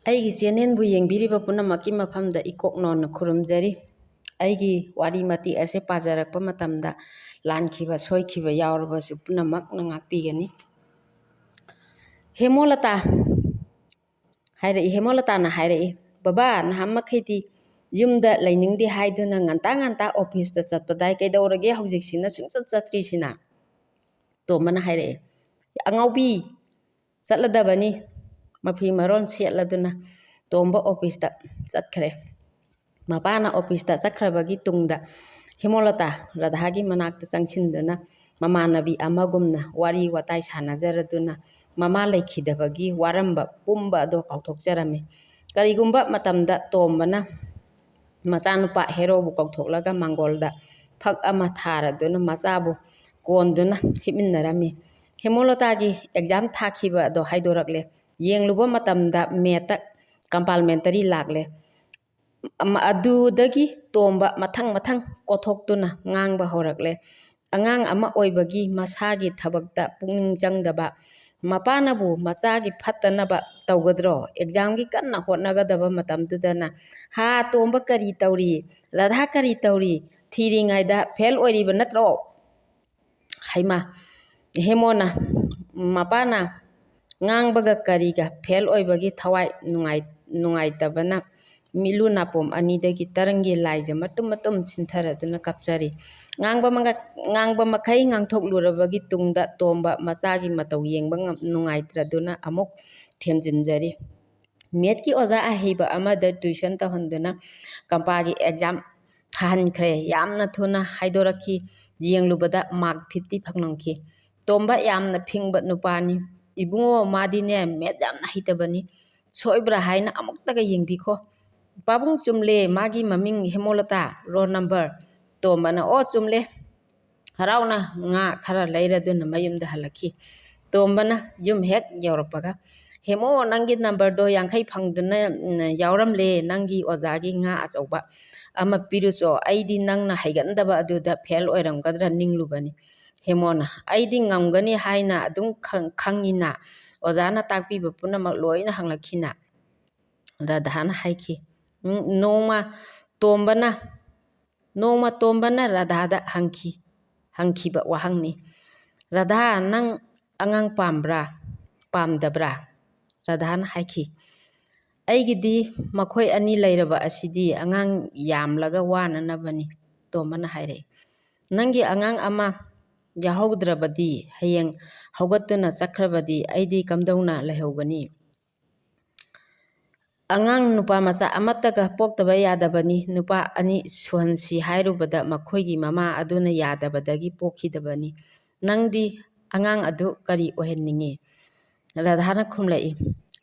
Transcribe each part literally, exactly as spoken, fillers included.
ꯑꯩꯒꯤ ꯆꯦꯅꯦꯜꯕꯨ ꯌꯦꯡꯕꯤꯔꯤꯕ ꯄꯨꯝꯅꯃꯛꯀꯤ ꯃꯐꯝꯗ ꯏꯀꯣꯛ ꯅꯧꯅ ꯈꯨꯔꯨꯝꯖꯔꯤ꯫ ꯑꯩꯒꯤ ꯋꯥꯔꯤ ꯃꯇꯦꯛ ꯑꯁꯦ ꯄꯥꯖꯔꯛꯄ ꯃꯇꯝꯗ ꯂꯥꯟꯈꯤꯕ, ꯁꯣꯏꯈꯤꯕ ꯌꯥꯎꯔꯕꯁꯨ ꯄꯨꯝꯅꯃꯛꯅ ꯉꯥꯛꯄꯤꯒꯅꯤ꯫ ꯍꯦꯃꯣꯂꯇꯥ ꯍꯥꯏꯔꯛꯏ, ꯍꯦꯃꯣꯂꯇꯥꯅ ꯍꯥꯏꯔꯛꯏ, "ꯕꯕꯥ, ꯅꯍꯥꯟ ꯃꯈꯩꯗꯤ ꯌꯨꯝꯗ ꯂꯩꯅꯤꯡꯗꯦ ꯍꯥꯏꯗꯨꯅ ꯉꯟꯇꯥ ꯉꯟꯇꯥ ꯑꯣꯐꯤꯁꯇ ꯆꯠꯄꯗꯥꯏ, ꯀꯩꯗꯧꯔꯒꯦ ꯍꯧꯖꯤꯛꯁꯤꯅ ꯁꯨꯡꯆꯠ ꯆꯠꯇ꯭ꯔꯤꯁꯤꯅ?" ꯇꯣꯝꯕꯅ ꯍꯥꯏꯔꯛꯑꯦ, "ꯑꯉꯥꯎꯕꯤ, ꯆꯠꯂꯗꯕꯅꯤ꯫" ꯃꯐꯤ ꯃꯔꯣꯟ ꯁꯦꯠꯂꯗꯨꯅ ꯇꯣꯝꯕ ꯑꯣꯐꯤꯁꯇ ꯆꯠꯈ꯭ꯔꯦ꯫ ꯃꯄꯥꯅ ꯑꯣꯐꯤꯁꯇ ꯆꯠꯈ꯭ꯔꯕꯒꯤ ꯇꯨꯡꯗ ꯍꯦꯃꯣꯂꯇꯥ ꯔꯥꯙꯥꯒꯤ ꯃꯅꯥꯛꯇ ꯆꯪꯁꯤꯟꯗꯨꯅ ꯃꯃꯥꯟꯅꯕꯤ ꯑꯃꯒꯨꯝꯅ ꯋꯥꯔꯤ ꯋꯥꯇꯥꯏ ꯁꯥꯟꯅꯖꯔꯗꯨꯅ ꯃꯃꯥ ꯂꯩꯈꯤꯗꯕꯒꯤ ꯋꯥꯔꯝꯕ ꯄꯨꯝꯕ ꯑꯗꯣ ꯀꯥꯎꯊꯣꯛꯆꯔꯝꯃꯤ꯫ ꯀꯔꯤꯒꯨꯝꯕ ꯃꯇꯝꯗ ꯇꯣꯝꯕꯅ ꯃꯆꯥꯅꯨꯄꯥ ꯍꯦꯔꯣꯕꯨ ꯀꯧꯊꯣꯛꯂꯒ ꯃꯥꯡꯒꯣꯜꯗ ꯐꯛ ꯑꯃ ꯊꯥꯔꯗꯨꯅ ꯃꯆꯥꯕꯨ ꯀꯣꯟꯗꯨꯅ ꯍꯤꯞꯃꯤꯟꯅꯔꯝꯃꯤ꯫ ꯍꯦꯃꯣꯂꯇꯥꯒꯤ ꯑꯦꯛꯖꯥꯝ ꯊꯥꯈꯤꯕ ꯑꯗꯣ ꯍꯥꯏꯗꯣꯔꯛꯂꯦ꯫ ꯌꯦꯡꯂꯨꯕ ꯃꯇꯝꯗ ꯃꯦꯠꯇ ꯀꯝꯄꯥꯔꯃꯦꯟꯇꯔꯤ ꯂꯥꯛꯂꯦ꯫ ꯑꯃ-, ꯑꯗꯨꯗꯒꯤ ꯇꯣꯝꯕ ꯃꯊꯪ ꯃꯊꯪ ꯀꯣꯊꯣꯛꯇꯨꯅ ꯉꯥꯡꯕ ꯍꯧꯔꯛꯂꯦ꯫ ꯑꯉꯥꯡ ꯑꯃ ꯑꯣꯏꯕꯒꯤ ꯃꯁꯥꯒꯤ ꯊꯕꯛꯇ ꯄꯨꯛꯅꯤꯡ ꯆꯪꯗꯕ, ꯃꯄꯥꯅꯕꯨ ꯃꯆꯥꯒꯤ ꯐꯠꯇꯅꯕ ꯇꯧꯒꯗ꯭ꯔꯣ? ꯑꯦꯛꯖꯥꯝꯒꯤ ꯀꯟꯅ ꯍꯣꯠꯅꯒꯗꯕ ꯃꯇꯝꯗꯨꯗꯅ, "ꯍꯥ, ꯇꯣꯝꯕ ꯀꯔꯤ ꯇꯧꯔꯤ? ꯔꯥꯙꯥ ꯀꯔꯤ ꯇꯧꯔꯤ? ꯊꯤꯔꯤꯉꯩꯗ ꯐꯦꯜ ꯑꯣꯏꯔꯤꯕ ꯅꯠꯇ꯭ꯔꯣ?" ꯍꯩꯃꯥ, ꯍꯦꯃꯣꯅ ꯃꯄꯥꯅ ꯉꯥꯡꯕꯒ ꯀꯔꯤꯒ ꯐꯦꯜ ꯑꯣꯏꯕꯒꯤ ꯊꯋꯥꯏ ꯅꯨꯡꯉꯥꯏ-, ꯅꯨꯡꯉꯥꯏꯇꯕꯅ ꯃꯤꯠꯂꯨ ꯅꯥꯄꯣꯝ ꯑꯅꯤꯗꯒꯤ ꯇꯔꯪꯒꯤ ꯂꯥꯏꯖ ꯃꯇꯨꯝ ꯃꯇꯨꯝ ꯁꯤꯟꯊꯔꯗꯨꯅ ꯀꯞꯆꯔꯤ꯫ ꯉꯥꯡꯕ ꯃꯉ-, ꯉꯥꯡꯕ ꯃꯈꯩ ꯉꯥꯡꯊꯣꯛꯂꯨꯔꯕꯒꯤ ꯇꯨꯡꯗ ꯇꯣꯝꯕ ꯃꯆꯥꯒꯤ ꯃꯇꯧ ꯌꯦꯡꯕ ꯉꯝ-, ꯅꯨꯡꯉꯥꯏꯇ꯭ꯔꯗꯨꯅ ꯑꯃꯨꯛ ꯊꯦꯝꯖꯤꯟꯖꯔꯤ꯫ ꯃꯦꯠꯀꯤ ꯑꯣꯖꯥ ꯑꯍꯩꯕ ꯑꯃꯗ ꯇ꯭ꯌꯨꯁꯟ ꯇꯧꯍꯟꯗꯨꯅ ꯀꯝꯄꯥꯒꯤ ꯑꯦꯛꯖꯥꯝ ꯊꯥꯍꯟꯈ꯭ꯔꯦ꯫ ꯌꯥꯝꯅ ꯊꯨꯅ ꯍꯥꯏꯗꯣꯔꯛꯈꯤ꯫ ꯌꯦꯡꯂꯨꯕꯗ ꯃꯥꯔꯛ ꯐꯤꯐꯇꯤ ꯐꯪꯂꯝꯈꯤ꯫ ꯇꯣꯝꯕ ꯌꯥꯝꯅ ꯐꯤꯡꯕ ꯅꯨꯄꯥꯅꯤ꯫ "ꯏꯕꯨꯡꯉꯣ, ꯃꯥꯗꯤꯅꯦ ꯃꯦꯠ ꯌꯥꯝꯅ ꯍꯩꯇꯕꯅꯤ꯫ ꯁꯣꯏꯕ꯭ꯔꯥ ꯍꯥꯏꯅ ꯑꯃꯨꯛꯇꯒ ꯌꯦꯡꯕꯤꯈꯣ꯫" "ꯄꯥꯕꯨꯡ, ꯆꯨꯝꯂꯦ, ꯃꯥꯒꯤ ꯃꯃꯤꯡ ꯍꯦꯃꯣꯂꯇꯥ, ꯔꯣꯜ ꯅꯝꯕꯔ꯫" ꯇꯣꯝꯕꯅ, "ꯑꯣ, ꯆꯨꯝꯂꯦ꯫" ꯍꯔꯥꯎꯅ ꯉꯥ ꯈꯔ ꯂꯩꯔꯗꯨꯅ ꯃꯌꯨꯝꯗ ꯍꯜꯂꯛꯈꯤ꯫ ꯇꯣꯝꯕꯅ ꯌꯨꯝ ꯍꯦꯛ ꯌꯧꯔꯛꯄꯒ, "ꯍꯦꯃꯣ, ꯅꯪꯒꯤ ꯅꯝꯕꯔꯗꯣ ꯌꯥꯡꯈꯩ ꯐꯪꯗꯨꯅ, ꯎꯝ, ꯌꯥꯎꯔꯝꯂꯦ, ꯅꯪꯒꯤ ꯑꯣꯖꯥꯒꯤ ꯉꯥ ꯑꯆꯧꯕ ꯑꯃ ꯄꯤꯔꯨꯆꯣ, ꯑꯩꯗꯤ ꯅꯪꯅ ꯍꯩꯒꯟꯗꯕ ꯑꯗꯨꯗ ꯐꯦꯜ ꯑꯣꯏꯔꯝꯒꯗ꯭ꯔꯥ ꯅꯤꯡꯂꯨꯕꯅꯤ꯫" ꯍꯦꯃꯣꯅ, "ꯑꯩꯗꯤ ꯉꯝꯒꯅꯤ ꯍꯥꯏꯅ ꯑꯗꯨꯝ ꯈꯪ-, ꯈꯪꯉꯤꯅ, ꯑꯣꯖꯥꯅ ꯇꯥꯛꯄꯤꯕ ꯄꯨꯝꯅꯃꯛ ꯂꯣꯏꯅ ꯍꯪꯂꯛꯈꯤꯅ꯫" ꯔꯥꯙꯥꯅ ꯍꯥꯏꯈꯤ꯫ ꯎꯝ, ꯅꯣꯡꯃ ꯇꯣꯝꯕꯅ, ꯅꯣꯡꯃ ꯇꯣꯝꯕꯅ ꯔꯥꯙꯥꯗ ꯍꯪꯈꯤ, ꯍꯪꯈꯤꯕ ꯋꯥꯍꯪꯅꯤ, "ꯔꯥꯙꯥ, ꯅꯪ ꯑꯉꯥꯡ ꯄꯥꯝꯕ꯭ꯔꯥ, ꯄꯥꯝꯗꯕ꯭ꯔꯥ?" ꯔꯥꯙꯥꯅ ꯍꯥꯏꯈꯤ, "ꯑꯩꯒꯤꯗꯤ ꯃꯈꯣꯏ ꯑꯅꯤ ꯂꯩꯔꯕ ꯑꯁꯤꯗꯤ ꯑꯉꯥꯡ ꯌꯥꯝꯂꯒ ꯋꯥꯅꯅꯕꯅꯤ", ꯇꯣꯝꯕꯅ ꯍꯥꯏꯔꯛꯏ꯫ "ꯅꯪꯒꯤ ꯑꯉꯥꯡ ꯑꯃ ꯌꯥꯍꯧꯗ꯭ꯔꯕꯗꯤ, ꯍꯌꯦꯡ ꯍꯧꯒꯠꯇꯨꯅ ꯆꯠꯈ꯭ꯔꯕꯗꯤ ꯑꯩꯗꯤ ꯀꯝꯗꯧꯅ ꯂꯩꯍꯧꯒꯅꯤ? ꯑꯉꯥꯡ ꯅꯨꯄꯥ ꯃꯆꯥ ꯑꯃꯠꯇꯒ ꯄꯣꯛꯇꯕ ꯌꯥꯗꯕꯅꯤ꯫ ꯅꯨꯄꯥ ꯑꯅꯤ ꯁꯨꯍꯟꯁꯤ ꯍꯥꯏꯔꯨꯕꯗ ꯃꯈꯣꯏꯒꯤ ꯃꯃꯥ ꯑꯗꯨꯅ ꯌꯥꯗꯕꯗꯒꯤ ꯄꯣꯛꯈꯤꯗꯕꯅꯤ꯫ ꯅꯪꯗꯤ ꯑꯉꯥꯡ ꯑꯗꯨ ꯀꯔꯤ ꯑꯣꯏꯍꯟꯅꯤꯡꯉꯤ?" ꯔꯥꯙꯥꯅ ꯈꯨꯝꯂꯛꯏ,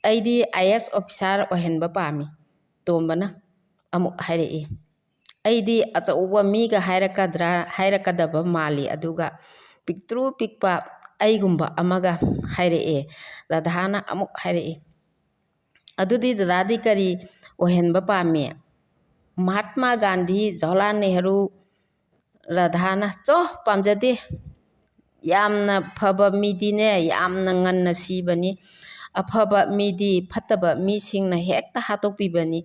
"ꯑꯩꯗꯤ ꯑꯥꯏ ꯑꯦ ꯑꯦꯁ ꯑꯣꯐꯤꯁꯥꯔ ꯑꯣꯏꯍꯟꯕ ꯄꯥꯝꯃꯤ꯫" ꯇꯣꯝꯕꯅ ꯑꯃꯨꯛ ꯍꯥꯏꯔꯛꯏ, "ꯑꯩꯗꯤ ꯑꯆꯧꯕ ꯃꯤꯒ ꯍꯥꯏꯔꯛꯀꯗ꯭ꯔꯥ, ꯍꯥꯏꯔꯛꯀꯗꯕ ꯃꯥꯜꯂꯤ, ꯑꯗꯨꯒ ꯄꯤꯛꯇ꯭ꯔꯨ ꯄꯤꯛꯄ ꯑꯩꯒꯨꯝꯕ ꯑꯃꯒ ꯍꯥꯏꯔꯛꯑꯦ꯫" ꯔꯥꯙꯥꯅ ꯑꯃꯨꯛ ꯍꯥꯏꯔꯛꯏ, "ꯑꯗꯨꯗꯤ ꯗꯗꯥꯗꯤ ꯀꯔꯤ ꯑꯣꯏꯍꯟꯕ ꯄꯥꯝꯃꯤ?" "ꯃꯍꯥꯠꯃꯥ ꯒꯥꯟꯙꯤ, ꯖꯋꯥꯍꯔꯂꯥꯜ ꯅꯦꯍꯔꯨ꯫" ꯔꯥꯙꯥꯅ, "ꯆꯣ, ꯄꯥꯝꯖꯗꯦ꯫ ꯌꯥꯝꯅ ꯐꯕ ꯃꯤꯗꯤꯅꯦ, ꯌꯥꯝꯅ ꯉꯟꯅ ꯁꯤꯕꯅꯤ꯫ ꯑꯐꯕ ꯃꯤꯗꯤ ꯐꯠꯇꯕ ꯃꯤꯁꯤꯡꯅ ꯍꯦꯛꯇ ꯍꯥꯠꯇꯣꯛꯄꯤꯕꯅꯤ꯫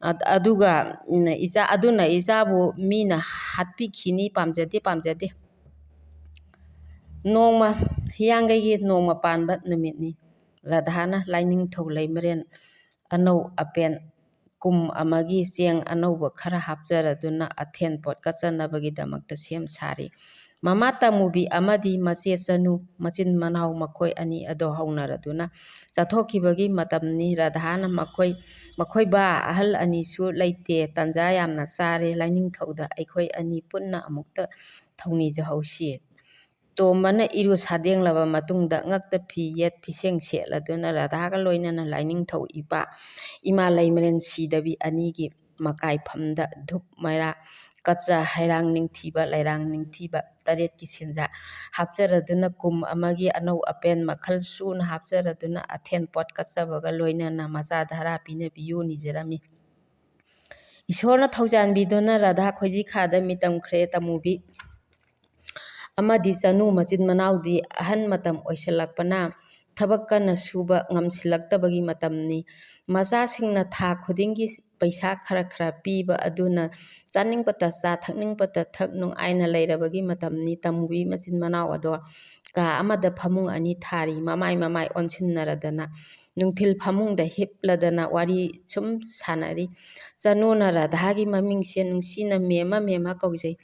ꯑ-, ꯑꯗꯨꯒ, ꯎꯝ, ꯏꯆꯥ, ꯑꯗꯨꯅ ꯏꯆꯥꯕꯨ ꯃꯤꯅ ꯍꯥꯠꯄꯤꯈꯤꯅꯤ꯫ ꯄꯥꯝꯖꯗꯦ, ꯄꯥꯝꯖꯗꯦ꯫" ꯅꯣꯡꯃ, ꯍꯤꯌꯥꯡꯒꯩꯒꯤ ꯅꯣꯡꯃ ꯄꯥꯟꯕ ꯅꯨꯃꯤꯠꯅꯤ꯫ ꯔꯥꯙꯥꯅ ꯂꯥꯏꯅꯤꯡꯊꯧ ꯂꯩꯃꯔꯦꯟ ꯑꯅꯧ ꯑꯄꯦꯟ ꯀꯨꯝ ꯑꯃꯒꯤ ꯆꯦꯡ ꯑꯅꯧꯕ ꯈꯔ ꯍꯥꯞꯆꯔꯗꯨꯅ ꯑꯊꯦꯟ ꯄꯣꯠ ꯀꯠꯆꯅꯕꯒꯤꯗꯃꯛꯇ ꯁꯦꯝ ꯁꯥꯔꯤ꯫ ꯃꯃꯥ ꯇꯃꯨꯕꯤ ꯑꯃꯗꯤ ꯃꯆꯦ ꯆꯅꯨ, ꯃꯆꯤꯟ ꯃꯅꯥꯎ ꯃꯈꯣꯏ ꯑꯅꯤ ꯑꯗꯣ ꯍꯧꯅꯔꯗꯨꯅ ꯆꯠꯊꯣꯛꯈꯤꯕꯒꯤ ꯃꯇꯝꯅꯤ꯫ ꯔꯥꯙꯥꯅ ꯃꯈꯣꯏ, "ꯃꯈꯣꯏ ꯕꯥ, ꯑꯍꯜ ꯑꯅꯤꯁꯨ ꯂꯩꯇꯦ, ꯇꯟꯖꯥ ꯌꯥꯝꯅ ꯆꯥꯔꯦ, ꯂꯥꯏꯅꯤꯡꯊꯧꯗ ꯑꯩꯈꯣꯏ ꯑꯅꯤ ꯄꯨꯟꯅ ꯑꯃꯨꯛꯇ ꯊꯧꯅꯤꯖꯍꯧꯁꯤ꯫" ꯇꯣꯝꯕꯅ ꯏꯔꯨ ꯁꯥꯗꯦꯡꯂꯕ ꯃꯇꯨꯡꯗ ꯉꯛꯇ ꯐꯤ ꯌꯦꯠ ꯐꯤꯁꯦꯡ ꯁꯦꯠꯂꯗꯨꯅ ꯔꯥꯙꯥꯒ ꯂꯣꯏꯅꯅ ꯂꯥꯏꯅꯤꯡꯊꯧ ꯏꯄꯥ ꯏꯃꯥ ꯂꯩꯃꯔꯦꯟ ꯁꯤꯗꯕꯤ ꯑꯅꯤꯒꯤ ꯃꯀꯥꯏꯐꯝꯗ ꯙꯨꯞ ꯃꯩꯔꯥ ꯀꯠꯆ, ꯍꯩꯔꯥꯡ ꯅꯤꯡꯊꯤꯕ, ꯂꯩꯔꯥꯡ ꯅꯤꯡꯊꯤꯕ ꯇꯔꯦꯠꯀꯤ ꯁꯦꯟꯖꯥ ꯍꯥꯞꯆꯔꯗꯨꯅ ꯀꯨꯝ ꯑꯃꯒꯤ ꯑꯅꯧ ꯑꯄꯦꯟ ꯃꯈꯜ ꯁꯨꯅ ꯍꯥꯞꯆꯔꯗꯨꯅ ꯑꯊꯦꯟ ꯄꯣꯠ ꯀꯠꯆꯕꯒ ꯂꯣꯏꯅꯅ ꯃꯆꯥ ꯙꯔꯥ ꯄꯤꯅꯕꯤꯌꯨ ꯅꯤꯖꯔꯝꯃꯤ꯫ ꯏꯁꯣꯔꯅ ꯊꯧꯖꯥꯟꯕꯤꯗꯨꯅ ꯔꯥꯙꯥ ꯈꯣꯏꯖꯤꯈꯥꯗ ꯃꯤꯇꯝꯈ꯭ꯔꯦ꯫ ꯇꯃꯨꯕꯤ ꯑꯃꯗꯤ ꯆꯅꯨ ꯃꯆꯤꯟ ꯃꯅꯥꯎꯗꯤ ꯑꯍꯟ ꯃꯇꯝ ꯑꯣꯏꯁꯤꯜꯂꯛꯄꯅ ꯊꯕꯛ ꯀꯟꯅ ꯁꯨꯕ ꯉꯝꯁꯤꯜꯂꯛꯇꯕꯒꯤ ꯃꯇꯝꯅꯤ꯫ ꯃꯆꯥꯁꯤꯡꯅ ꯊꯥ ꯈꯨꯗꯤꯡꯒꯤ ꯄꯩꯁꯥ ꯈꯔ ꯈꯔ ꯄꯤꯕ ꯑꯗꯨꯅ ꯆꯥꯅꯤꯡꯕꯇ ꯆꯥ, ꯊꯛꯅꯤꯡꯕꯇ ꯊꯛ, ꯅꯨꯡꯉꯥꯏꯅ ꯂꯩꯔꯕꯒꯤ ꯃꯇꯝꯅꯤ꯫ ꯇꯃꯨꯕꯤ ꯃꯆꯤꯟ ꯃꯅꯥꯎ ꯑꯗꯣ ꯀꯥ ꯑꯃꯗ ꯐꯃꯨꯡ ꯑꯅꯤ ꯊꯥꯔꯤ꯫ ꯃꯃꯥꯏ ꯃꯃꯥꯏ ꯑꯣꯟꯁꯤꯟꯅꯔꯗꯅ ꯅꯨꯡꯊꯤꯜ ꯐꯃꯨꯡꯗ ꯍꯤꯞꯂꯗꯅ ꯋꯥꯔꯤ ꯁꯨꯝ ꯁꯥꯟꯅꯔꯤ꯫ ꯆꯅꯨꯅ ꯔꯥꯙꯥꯒꯤ ꯃꯃꯤꯡꯁꯦ ꯅꯨꯡꯁꯤꯅ "ꯃꯦꯝꯃ, ꯃꯦꯝꯃ" ꯀꯧꯖꯩ꯫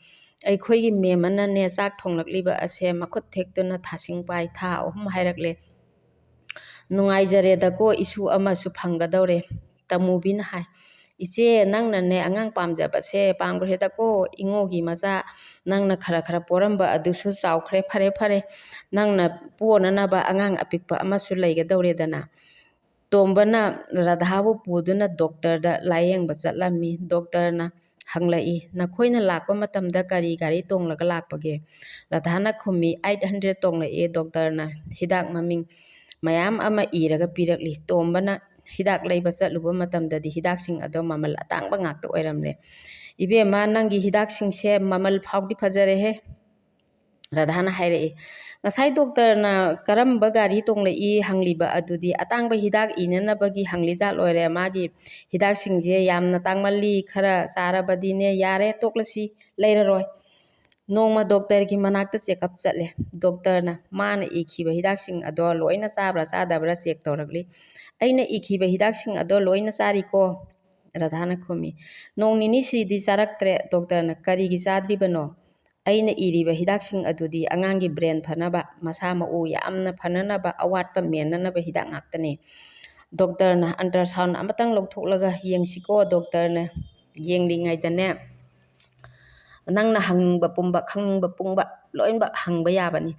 ꯑꯩꯈꯣꯏꯒꯤ ꯃꯦꯝꯃꯅꯅꯦ ꯆꯥꯛ ꯊꯣꯡꯂꯛꯂꯤꯕ ꯑꯁꯦ ꯃꯈꯨꯠ ꯊꯦꯛꯇꯨꯅ ꯊꯥꯁꯤꯡ ꯄꯥꯏ꯫ ꯊꯥ ꯑꯍꯨꯝ ꯍꯥꯏꯔꯛꯂꯦ꯫ "ꯅꯨꯡꯉꯥꯏꯖꯔꯦꯗꯀꯣ, ꯏꯁꯨ ꯑꯃꯁꯨ ꯐꯪꯒꯗꯧꯔꯦ", ꯇꯃꯨꯕꯤꯅ ꯍꯥꯏ꯫ "ꯏꯆꯦ, ꯅꯪꯅꯅꯦ ꯑꯉꯥꯡ ꯄꯥꯝꯖꯕꯁꯦ ꯄꯥꯝꯈ꯭ꯔꯦꯗꯀꯣ, ꯏꯉꯣꯒꯤ ꯃꯆꯥ꯫ ꯅꯪꯅ ꯈꯔ ꯈꯔ ꯄꯣꯔꯝꯕ ꯑꯗꯨꯁꯨ ꯆꯥꯎꯈ꯭ꯔꯦ꯫ ꯐꯔꯦ, ꯐꯔꯦ, ꯅꯪꯅ ꯄꯣꯅꯅꯕ ꯑꯉꯥꯡ ꯑꯄꯤꯛꯄ ꯑꯃꯁꯨ ꯂꯩꯒꯗꯧꯔꯦꯗꯅ꯫" ꯇꯣꯝꯕꯅ ꯔꯥꯙꯥꯕꯨ ꯄꯨꯗꯨꯅ ꯗꯣꯛꯇꯔꯗ ꯂꯥꯌꯦꯡꯕ ꯆꯠꯂꯝꯃꯤ꯫ ꯗꯣꯛꯇꯔꯅ ꯍꯪꯂꯛꯏ, "ꯅꯈꯣꯏꯅ ꯂꯥꯛꯄ ꯃꯇꯝꯗ ꯀꯔꯤ ꯒꯥꯔꯤ ꯇꯣꯡꯂꯒ ꯂꯥꯛꯄꯒꯦ?" ꯔꯥꯙꯥꯅ ꯈꯨꯝꯃꯤ, "ꯑꯩꯠ ꯍꯟꯗ꯭ꯔꯦꯠ ꯇꯣꯡꯂꯛꯑꯦ ꯗꯣꯛꯇꯔꯅ꯫ ꯍꯤꯗꯥꯛ ꯃꯃꯤꯡ ꯃꯌꯥꯝ ꯑꯃ ꯏꯔꯒ ꯄꯤꯔꯛꯂꯤ꯫" ꯇꯣꯝꯕꯅ ꯍꯤꯗꯥꯛ ꯂꯩꯕ ꯆꯠꯂꯨꯕ ꯃꯇꯝꯗꯗꯤ ꯍꯤꯗꯥꯛꯁꯤꯡ ꯑꯗꯣ ꯃꯃꯜ ꯑꯇꯥꯡꯕ ꯉꯥꯛꯇ ꯑꯣꯏꯔꯝꯂꯦ꯫ "ꯏꯕꯦꯝꯃ, ꯅꯪꯒꯤ ꯍꯤꯗꯥꯛꯁꯤꯡꯁꯦ ꯃꯃꯜ ꯐꯥꯎꯗꯤ ꯐꯖꯔꯦꯍꯦ꯫" ꯔꯥꯙꯥꯅ ꯍꯥꯏꯔꯛꯏ, "ꯉꯁꯥꯏ ꯗꯣꯛꯇꯔꯅ ꯀꯔꯝꯕ ꯒꯥꯔꯤ ꯇꯣꯡꯂꯛꯏ ꯍꯪꯂꯤꯕ ꯑꯗꯨꯗꯤ ꯑꯇꯥꯡꯕ ꯍꯤꯗꯥꯛ ꯏꯅꯅꯕꯒꯤ ꯍꯪꯂꯤꯖꯥꯠ ꯑꯣꯏꯔꯦ꯫ ꯃꯥꯒꯤ ꯍꯤꯗꯥꯛꯁꯤꯡꯁꯦ ꯌꯥꯝꯅ ꯇꯥꯡꯃꯜꯂꯤ, ꯈꯔ ꯆꯥꯔꯕꯗꯤꯅꯦ ꯌꯥꯔꯦ, ꯇꯣꯛꯂꯁꯤ, ꯂꯩꯔꯔꯣꯏ꯫" ꯅꯣꯡꯃ ꯗꯣꯛꯇꯔꯒꯤ ꯃꯅꯥꯛꯇ ꯆꯦꯛꯑꯞ ꯆꯠꯂꯦ꯫ ꯗꯣꯛꯇꯔꯅ ꯃꯥꯅ ꯏꯈꯤꯕ ꯍꯤꯗꯥꯛꯁꯤꯡ ꯑꯗꯣ ꯂꯣꯏꯅ ꯆꯥꯕ꯭ꯔꯥ ꯆꯥꯗꯕ꯭ꯔꯥ ꯆꯦꯛ ꯇꯧꯔꯛꯂꯤ꯫ "ꯑꯩꯅ ꯏꯈꯤꯕ ꯍꯤꯗꯥꯛꯁꯤꯡ ꯑꯗꯣ ꯂꯣꯏꯅ ꯆꯥꯔꯤꯀꯣ?" ꯔꯥꯙꯥꯅ ꯈꯨꯝꯃꯤ꯫ "ꯅꯣꯡ ꯅꯤꯅꯤꯁꯤꯗꯤ ꯆꯥꯔꯛꯇ꯭ꯔꯦ꯫" ꯗꯣꯛꯇꯔꯅ, "ꯀꯔꯤꯒꯤ ꯆꯥꯗ꯭ꯔꯤꯕꯅꯣ?" "ꯑꯩꯅ ꯏꯔꯤꯕ ꯍꯤꯗꯥꯛꯁꯤꯡ ꯑꯗꯨꯗꯤ ꯑꯉꯥꯡꯒꯤ ꯕ꯭ꯔꯦꯟ ꯐꯅꯕ, ꯃꯁꯥ ꯃꯎ ꯌꯥꯝꯅ ꯐꯅꯅꯕ, ꯑꯋꯥꯠꯄ ꯃꯦꯟꯅꯅꯕ ꯍꯤꯗꯥꯛ ꯉꯥꯛꯇꯅꯤ꯫" "ꯗꯣꯛꯇꯔꯅ, ꯑꯜꯇ꯭ꯔꯥꯁꯥꯎꯟ ꯑꯃꯇꯪ ꯂꯧꯊꯣꯛꯂꯒ ꯌꯦꯡꯁꯤꯀꯣ꯫" ꯗꯣꯛꯇꯔꯅ ꯌꯦꯡꯂꯤꯉꯩꯗꯅꯦ, ꯅꯪꯅ ꯍꯪꯅꯤꯡꯕ ꯄꯨꯝꯕ, ꯈꯪꯅꯤꯡꯕ ꯄꯨꯝꯕ ꯂꯣꯏꯅꯃꯛ ꯍꯪꯕ ꯌꯥꯕꯅꯤ꯫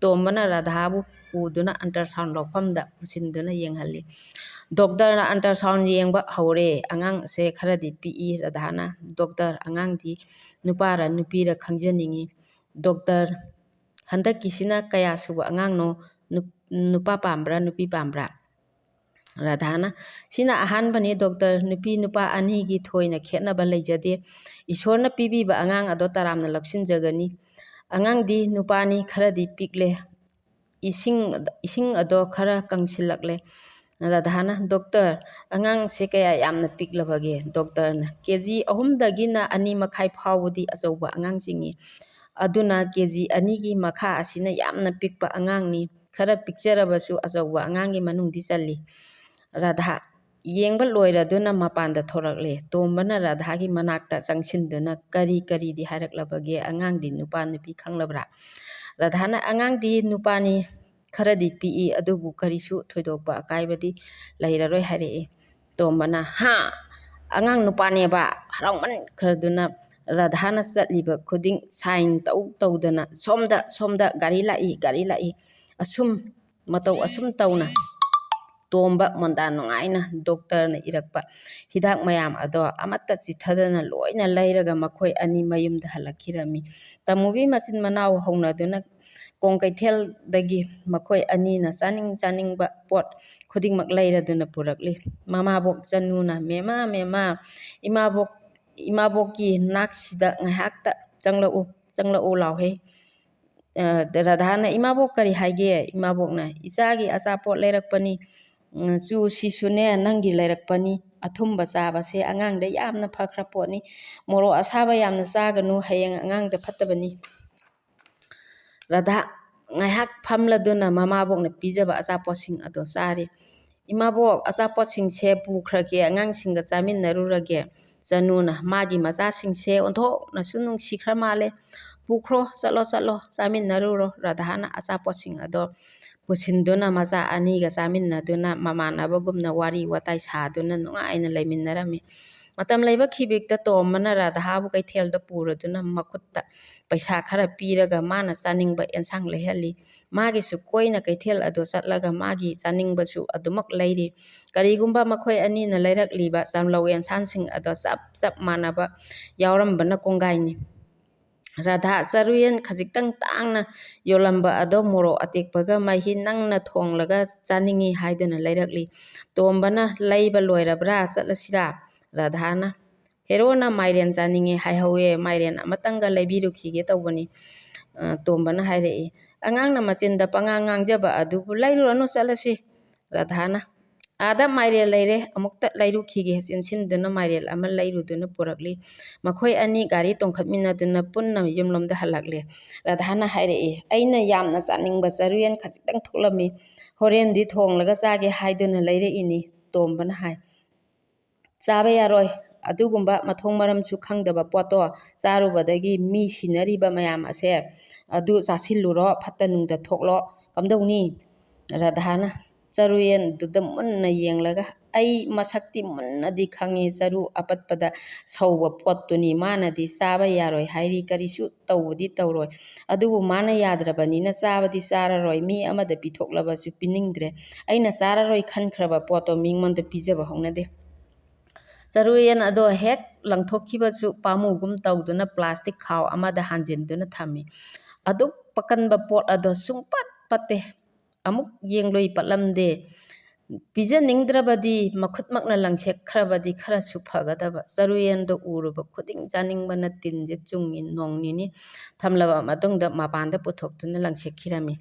ꯇꯣꯝꯕꯅ ꯔꯥꯙꯥꯕꯨ ꯄꯨꯗꯨꯅ ꯑꯜꯇ꯭ꯔꯥꯁꯥꯎꯟ ꯂꯧꯐꯝꯗ ꯄꯨꯁꯤꯟꯗꯨꯅ ꯌꯦꯡꯍꯜꯂꯤ꯫ ꯗꯣꯛꯇꯔꯅ ꯑꯜꯇ꯭ꯔꯥꯁꯥꯎꯟ ꯌꯦꯡꯕ ꯍꯧꯔꯦ꯫ ꯑꯉꯥꯡꯁꯦ ꯈꯔꯗꯤ ꯄꯤꯛꯏ꯫ ꯔꯥꯙꯥꯅ, "ꯗꯣꯛꯇꯔ, ꯑꯉꯥꯡꯗꯤ ꯅꯨꯄꯥꯔ ꯅꯨꯄꯤꯔ ꯈꯪꯖꯅꯤꯡꯉꯤ꯫" ꯗꯣꯛꯇꯔ, "ꯍꯟꯗꯛꯀꯤꯁꯤꯅ ꯀꯌꯥ ꯁꯨꯕ ꯑꯉꯥꯡꯅꯣ? ꯅꯨꯞ-, ꯅꯨꯄꯥ ꯄꯥꯝꯕ꯭ꯔꯥ, ꯅꯨꯄꯤ ꯄꯥꯝꯕ꯭ꯔꯥ?" ꯔꯥꯙꯥꯅ, "ꯁꯤꯅ ꯑꯍꯥꯟꯕꯅꯤ ꯗꯣꯛꯇꯔ, ꯅꯨꯄꯤ ꯅꯨꯄꯥ ꯑꯅꯤꯒꯤ ꯊꯣꯏꯅ ꯈꯦꯠꯅꯕ ꯂꯩꯖꯗꯦ꯫ ꯏꯁꯣꯔꯅ ꯄꯤꯕꯤꯕ ꯑꯉꯥꯡ ꯑꯗꯣ ꯇꯔꯥꯝꯅ ꯂꯧꯁꯤꯟꯖꯒꯅꯤ꯫ ꯑꯉꯥꯡꯗꯤ ꯅꯨꯄꯥꯅꯤ, ꯈꯔꯗꯤ ꯄꯤꯛꯂꯦ꯫" ꯏꯁꯤꯡ, ꯏꯁꯤꯡ ꯑꯗꯣ ꯈꯔ ꯀꯪꯁꯤꯜꯂꯛꯂꯦ꯫ ꯔꯥꯙꯥꯅ, "ꯗꯣꯛꯇꯔ, ꯑꯉꯥꯡꯁꯦ ꯀꯌꯥ ꯌꯥꯝꯅ ꯄꯤꯛꯂꯕꯒꯦ?" ꯗꯣꯛꯇꯔꯅ, "ꯀꯦ ꯖꯤ ꯑꯍꯨꯝꯗꯒꯤꯅ ꯑꯅꯤ ꯃꯈꯥꯏ ꯐꯥꯎꯕꯗꯤ ꯑꯆꯧꯕ ꯑꯉꯥꯡꯁꯤꯡꯅꯤ꯫ ꯑꯗꯨꯅ ꯀꯦ ꯖꯤ ꯑꯅꯤꯒꯤ ꯃꯈꯥ ꯑꯁꯤꯅ ꯌꯥꯝꯅ ꯄꯤꯛꯄ ꯑꯉꯥꯡꯅꯤ꯫ ꯈꯔ ꯄꯤꯛꯆꯔꯕꯁꯨ ꯑꯆꯧꯕ ꯑꯉꯥꯡꯒꯤ ꯃꯅꯨꯡꯗꯤ ꯆꯜꯂꯤ꯫" ꯔꯥꯙꯥ, ꯌꯦꯡꯕ ꯂꯣꯏꯔꯗꯨꯅ ꯃꯄꯥꯟꯗ ꯊꯣꯔꯛꯂꯦ꯫ ꯇꯣꯝꯕꯅ ꯔꯥꯙꯥꯒꯤ ꯃꯅꯥꯛꯇ ꯆꯪꯁꯤꯟꯗꯨꯅ, "ꯀꯔꯤ ꯀꯔꯤꯗꯤ ꯍꯥꯏꯔꯛꯂꯕꯒꯦ? ꯑꯉꯥꯡꯗꯤ ꯅꯨꯄꯥ ꯅꯨꯄꯤ ꯈꯪꯂꯕ꯭ꯔꯥ?" ꯔꯥꯙꯥꯅ, "ꯑꯉꯥꯡꯗꯤ ꯅꯨꯄꯥꯅꯤ, ꯈꯔꯗꯤ ꯄꯤꯛꯏ, ꯑꯗꯨꯕꯨ ꯀꯔꯤꯁꯨ ꯊꯣꯏꯗꯣꯛꯄ ꯑꯀꯥꯏꯕꯗꯤ ꯂꯩꯔꯔꯣꯏ" ꯍꯥꯏꯔꯛꯏ꯫ ꯇꯣꯝꯕꯅ, "ꯍꯥ? ꯑꯉꯥꯡ ꯅꯨꯄꯥꯅꯦꯕ?" ꯍꯔꯥꯎꯃꯟꯈ꯭ꯔꯗꯨꯅ ꯔꯥꯙꯥꯅ ꯆꯠꯂꯤꯕ ꯈꯨꯗꯤꯡ ꯁꯥꯏꯟ ꯇꯧ ꯇꯧꯗꯅ, "ꯁꯣꯝꯗ, ꯁꯣꯝꯗ ꯒꯥꯔꯤ ꯂꯥꯛꯏ, ꯒꯥꯔꯤ ꯂꯥꯛꯏ"꯫ ꯑꯁꯨꯝ ꯃꯇꯧ ꯑꯁꯨꯝ ꯇꯧꯅ ꯇꯣꯝꯕ ꯃꯣꯟꯗꯥ ꯅꯨꯡꯉꯥꯏꯅ ꯗꯣꯛꯇꯔꯅ ꯏꯔꯛꯄ ꯍꯤꯗꯥꯛ ꯃꯌꯥꯝ ꯑꯗꯣ ꯑꯃꯠꯇ ꯆꯤꯠꯊꯗꯅ ꯂꯣꯏꯅ ꯂꯩꯔꯒ ꯃꯈꯣꯏ ꯑꯅꯤ ꯃꯌꯨꯝꯗ ꯍꯜꯂꯛꯈꯤꯔꯝꯃꯤ꯫ ꯇꯃꯨꯕꯤ ꯃꯆꯤꯟ ꯃꯅꯥꯎ ꯍꯧꯅꯗꯨꯅ ꯀꯣꯡ ꯀꯩꯊꯦꯜꯗꯒꯤ ꯃꯈꯣꯏ ꯑꯅꯤꯅ ꯆꯥꯅꯤꯡ ꯆꯥꯅꯤꯡꯕ ꯄꯣꯠ ꯈꯨꯗꯤꯡꯃꯛ ꯂꯩꯔꯗꯨꯅ ꯄꯨꯔꯛꯂꯤ꯫ ꯃꯃꯥꯕꯣꯛ ꯆꯅꯨꯅ, "ꯃꯦꯃꯥ, ꯃꯦꯃꯥ, ꯏꯃꯥꯕꯣꯛ, ꯏꯃꯥꯕꯣꯛꯀꯤ ꯅꯥꯛꯁꯤꯗ ꯉꯥꯏꯍꯥꯛꯇ ꯆꯪꯂꯛꯎ, ꯆꯪꯂꯛꯎ ꯂꯥꯎꯍꯦ"꯫ ꯑ, ꯔꯥꯙꯥꯅ, "ꯏꯃꯥꯕꯣꯛ ꯀꯔꯤ ꯍꯥꯏꯒꯦ?" ꯏꯃꯥꯕꯣꯛꯅ, "ꯏꯆꯥꯒꯤ ꯑꯆꯥꯄꯣꯠ ꯂꯩꯔꯛꯄꯅꯤ꯫ ꯎꯝ, ꯆꯨꯁꯤꯁꯨꯅꯦ ꯅꯪꯒꯤ ꯂꯩꯔꯛꯄꯅꯤ꯫ ꯑꯊꯨꯝꯕ ꯆꯥꯕꯁꯦ ꯑꯉꯥꯡꯗ ꯌꯥꯝꯅ ꯐꯈ꯭ꯔ ꯄꯣꯠꯅꯤ꯫ ꯃꯣꯔꯣꯛ ꯑꯁꯥꯕ ꯌꯥꯝꯅ ꯆꯥꯒꯅꯨ, ꯍꯌꯦꯡ ꯑꯉꯥꯡꯗ ꯐꯠꯇꯕꯅꯤ"꯫ ꯔꯥꯙꯥ ꯉꯥꯏꯍꯥꯛ ꯐꯝꯂꯗꯨꯅ ꯃꯃꯥꯕꯣꯛꯅ ꯄꯤꯖꯕ ꯑꯆꯥꯄꯣꯠꯁꯤꯡ ꯑꯗꯣ ꯆꯥꯔꯤ꯫ "ꯏꯃꯥꯕꯣꯛ, ꯑꯆꯥꯄꯣꯠꯁꯤꯡꯁꯦ ꯄꯨꯈ꯭ꯔꯒꯦ, ꯑꯉꯥꯡꯁꯤꯡꯒ ꯆꯥꯃꯤꯟꯅꯔꯨꯔꯒꯦ"꯫ ꯆꯅꯨꯅ, "ꯃꯥꯒꯤ ꯃꯆꯥꯁꯤꯡꯁꯦ ꯑꯣꯟꯊꯣꯛꯅꯁꯨ ꯅꯨꯡꯁꯤꯈ꯭ꯔ ꯃꯥꯜꯂꯦ꯫ ꯄꯨꯈ꯭ꯔꯣ, ꯆꯠꯂꯣ, ꯆꯠꯂꯣ, ꯆꯥꯃꯤꯟꯅꯔꯨꯔꯣ"꯫ ꯔꯥꯙꯥꯅ ꯑꯆꯥꯄꯣꯠꯁꯤꯡ ꯑꯗꯣ ꯄꯨꯁꯤꯟꯗꯨꯅ ꯃꯆꯥ ꯑꯅꯤꯒ ꯆꯥꯃꯤꯟꯅꯗꯨꯅ ꯃꯃꯥꯟꯅꯕꯒꯨꯝꯅ ꯋꯥꯔꯤ ꯋꯥꯇꯥꯏ ꯁꯥꯗꯨꯅ ꯅꯨꯡꯉꯥꯏꯅ ꯂꯩꯃꯤꯟꯅꯔꯝꯃꯤ꯫ ꯃꯇꯝ ꯂꯩꯕ ꯈꯤꯕꯤꯛꯇ ꯇꯣꯝꯕꯅ ꯔꯥꯙꯥꯕꯨ ꯀꯩꯊꯦꯜꯗ ꯄꯨꯔꯗꯨꯅ ꯃꯈꯨꯠꯇ ꯄꯩꯁꯥ ꯈꯔ ꯄꯤꯔꯒ ꯃꯥꯅ ꯆꯥꯅꯤꯡꯕ ꯑꯦꯟꯁꯥꯡ ꯂꯩꯍꯜꯂꯤ꯫ ꯃꯥꯒꯤꯁꯨ ꯀꯣꯏꯅ ꯀꯩꯊꯦꯜ ꯑꯗꯨ ꯆꯠꯂꯒ ꯃꯥꯒꯤ ꯆꯥꯅꯤꯡꯕꯁꯨ ꯑꯗꯨꯃꯛ ꯂꯩꯔꯤ꯫ ꯀꯔꯤꯒꯨꯝꯕ ꯃꯈꯣꯏ ꯑꯅꯤꯅ ꯂꯩꯔꯛꯂꯤꯕ ꯆꯥꯝꯂꯧ ꯑꯦꯟꯁꯥꯡꯁꯤꯡ ꯑꯗꯣ ꯆꯞ ꯆꯞ ꯃꯥꯟꯅꯕ ꯌꯥꯎꯔꯝꯕꯅ ꯀꯣꯡꯒꯥꯏꯅꯤ꯫ ꯔꯥꯙꯥ ꯆꯔꯨꯌꯦꯟ ꯈꯖꯤꯛꯇꯪ ꯇꯥꯡꯅ ꯌꯣꯜꯂꯝꯕ ꯑꯗꯣ ꯃꯣꯔꯣꯛ ꯑꯇꯦꯛꯄꯒ ꯃꯍꯤ ꯅꯪꯅ ꯊꯣꯡꯂꯒ ꯆꯥꯅꯤꯡꯏ ꯍꯥꯏꯗꯨꯅ ꯂꯩꯔꯛꯂꯤ꯫ ꯇꯣꯝꯕꯅ, "ꯂꯩꯕ ꯂꯣꯏꯔꯕ꯭ꯔꯥ? ꯆꯠꯂꯁꯤꯔꯥ?" ꯔꯥꯙꯥꯅ, "ꯍꯦꯔꯣꯅ ꯃꯥꯏꯔꯦꯟ ꯆꯥꯅꯤꯡꯉꯦ ꯍꯥꯏꯍꯧꯋꯦ, ꯃꯥꯏꯔꯦꯟ ꯑꯃꯇꯪꯒ ꯂꯩꯕꯤꯔꯨꯈꯤꯒꯦ ꯇꯧꯕꯅꯤ"꯫ ꯑ, ꯇꯣꯝꯕꯅ ꯍꯥꯏꯔꯛꯏ꯫ ꯑꯉꯥꯡꯅ ꯃꯆꯤꯟꯗ ꯄꯉꯥꯡ ꯉꯥꯡꯖꯕ ꯑꯗꯨꯕꯨ, "ꯂꯩꯔꯨꯔꯅꯨ, ꯆꯠꯂꯁꯤ"꯫ ꯔꯥꯙꯥꯅ, "ꯑꯥꯗ ꯃꯥꯏꯔꯦꯜ ꯂꯩꯔꯦ, ꯑꯃꯨꯛꯇ ꯂꯩꯔꯨꯈꯤꯒꯦ"꯫ ꯆꯦꯟꯁꯤꯟꯗꯨꯅ ꯃꯥꯏꯔꯦꯜ ꯑꯃ ꯂꯩꯔꯨꯗꯨꯅ ꯄꯨꯔꯛꯂꯤ꯫ ꯃꯈꯣꯏ ꯑꯅꯤ ꯒꯥꯔꯤ ꯇꯣꯡꯈꯠꯃꯤꯟꯅꯗꯨꯅ ꯄꯨꯟꯅ ꯌꯨꯝꯂꯣꯝꯗ ꯍꯜꯂꯛꯂꯦ꯫ ꯔꯥꯙꯥꯅ ꯍꯥꯏꯔꯛꯏ, "ꯑꯩꯅ ꯌꯥꯝꯅ ꯆꯥꯅꯤꯡꯕ ꯆꯔꯨꯌꯦꯟ ꯈꯖꯤꯛꯇꯪ ꯊꯣꯛꯂꯝꯃꯤ꯫ ꯍꯣꯔꯦꯟꯗꯤ ꯊꯣꯡꯂꯒ ꯆꯥꯒꯦ ꯍꯥꯏꯗꯨꯅ ꯂꯩꯔꯛꯏꯅꯤ"꯫ ꯇꯣꯝꯕꯅ ꯍꯥꯏ, "ꯆꯥꯕ ꯌꯥꯔꯣꯏ꯫ ꯑꯗꯨꯒꯨꯝꯕ ꯃꯊꯣꯡ ꯃꯔꯝꯁꯨ ꯈꯪꯗꯕ ꯄꯣꯠꯇꯣ ꯆꯥꯔꯨꯕꯗꯒꯤ ꯃꯤ ꯁꯤꯅꯔꯤꯕ ꯃꯌꯥꯝ ꯑꯁꯦ ꯑꯗꯨ ꯆꯥꯁꯤꯜꯂꯨꯔꯣ, ꯐꯠꯇ ꯅꯨꯡꯗ ꯊꯣꯛꯂꯣ, ꯀꯝꯗꯧꯅꯤ?" ꯔꯥꯙꯥꯅ ꯆꯔꯨꯌꯦꯟꯗꯨꯗ ꯃꯨꯟꯅ ꯌꯦꯡꯂꯒ, "ꯑꯩ ꯃꯁꯛꯇꯤ ꯃꯨꯟꯅꯗꯤ ꯈꯪꯉꯤ, ꯆꯔꯨ ꯑꯄꯠꯄꯗ ꯁꯧꯕ ꯄꯣꯠꯇꯨꯅꯤ꯫ ꯃꯥꯅꯗꯤ ꯆꯥꯕ ꯌꯥꯔꯣꯏ ꯍꯥꯏꯔꯤ, ꯀꯔꯤꯁꯨ ꯇꯧꯕꯗꯤ ꯇꯧꯔꯣꯏ꯫ ꯑꯗꯨꯕꯨ ꯃꯥꯅ ꯌꯥꯗ꯭ꯔꯕꯅꯤꯅ ꯆꯥꯕꯗꯤ ꯆꯥꯔꯔꯣꯏ, ꯃꯤ ꯑꯃꯗ ꯄꯤꯊꯣꯛꯂꯕꯁꯨ ꯄꯤꯅꯤꯡꯗ꯭ꯔꯦ꯫ ꯑꯩꯅ ꯆꯥꯔꯔꯣꯏ ꯈꯟꯈ꯭ꯔꯕ ꯄꯣꯠꯇꯣ ꯃꯤꯉꯣꯟꯗ ꯄꯤꯖꯕ ꯍꯧꯅꯗꯦ"꯫ ꯆꯔꯨꯌꯦꯟ ꯑꯗꯣ ꯍꯦꯛ ꯂꯪꯊꯣꯛꯈꯤꯕꯁꯨ ꯄꯥꯝꯃꯨꯒꯨꯝ ꯇꯧꯗꯨꯅ ꯄ꯭ꯂꯥꯁꯇꯤꯛ ꯈꯥꯎ ꯑꯃꯗ ꯍꯥꯟꯖꯤꯟꯗꯨꯅ ꯊꯝꯃꯤ꯫ ꯑꯗꯨꯛ ꯄꯀꯟꯕ ꯄꯣꯠ ꯑꯗꯣ ꯁꯨꯡꯄꯠ ꯄꯠꯇꯦ꯫ ꯑꯃꯨꯛ ꯌꯦꯡꯂꯨꯏ, ꯄꯠꯂꯝꯗꯦ꯫ ꯄꯤꯖꯅꯤꯡꯗ꯭ꯔꯕꯗꯤ ꯃꯈꯨꯠꯃꯛꯅ ꯂꯪꯁꯦꯛꯈ꯭ꯔꯕꯗꯤ ꯈꯔꯁꯨ ꯐꯒꯗꯕ꯫ ꯆꯔꯨꯌꯦꯟꯗꯣ ꯎꯔꯨꯕ ꯈꯨꯗꯤꯡ ꯆꯥꯅꯤꯡꯕꯅ ꯇꯤꯟꯁꯦ ꯆꯨꯡꯉꯤ꯫ ꯅꯣꯡ ꯅꯤꯅꯤ ꯊꯝꯂꯕ ꯃꯇꯨꯡꯗ ꯃꯄꯥꯟꯗ ꯄꯨꯊꯣꯛꯇꯨꯅ ꯂꯪꯁꯦꯛꯈꯤꯔꯝꯃꯤ꯫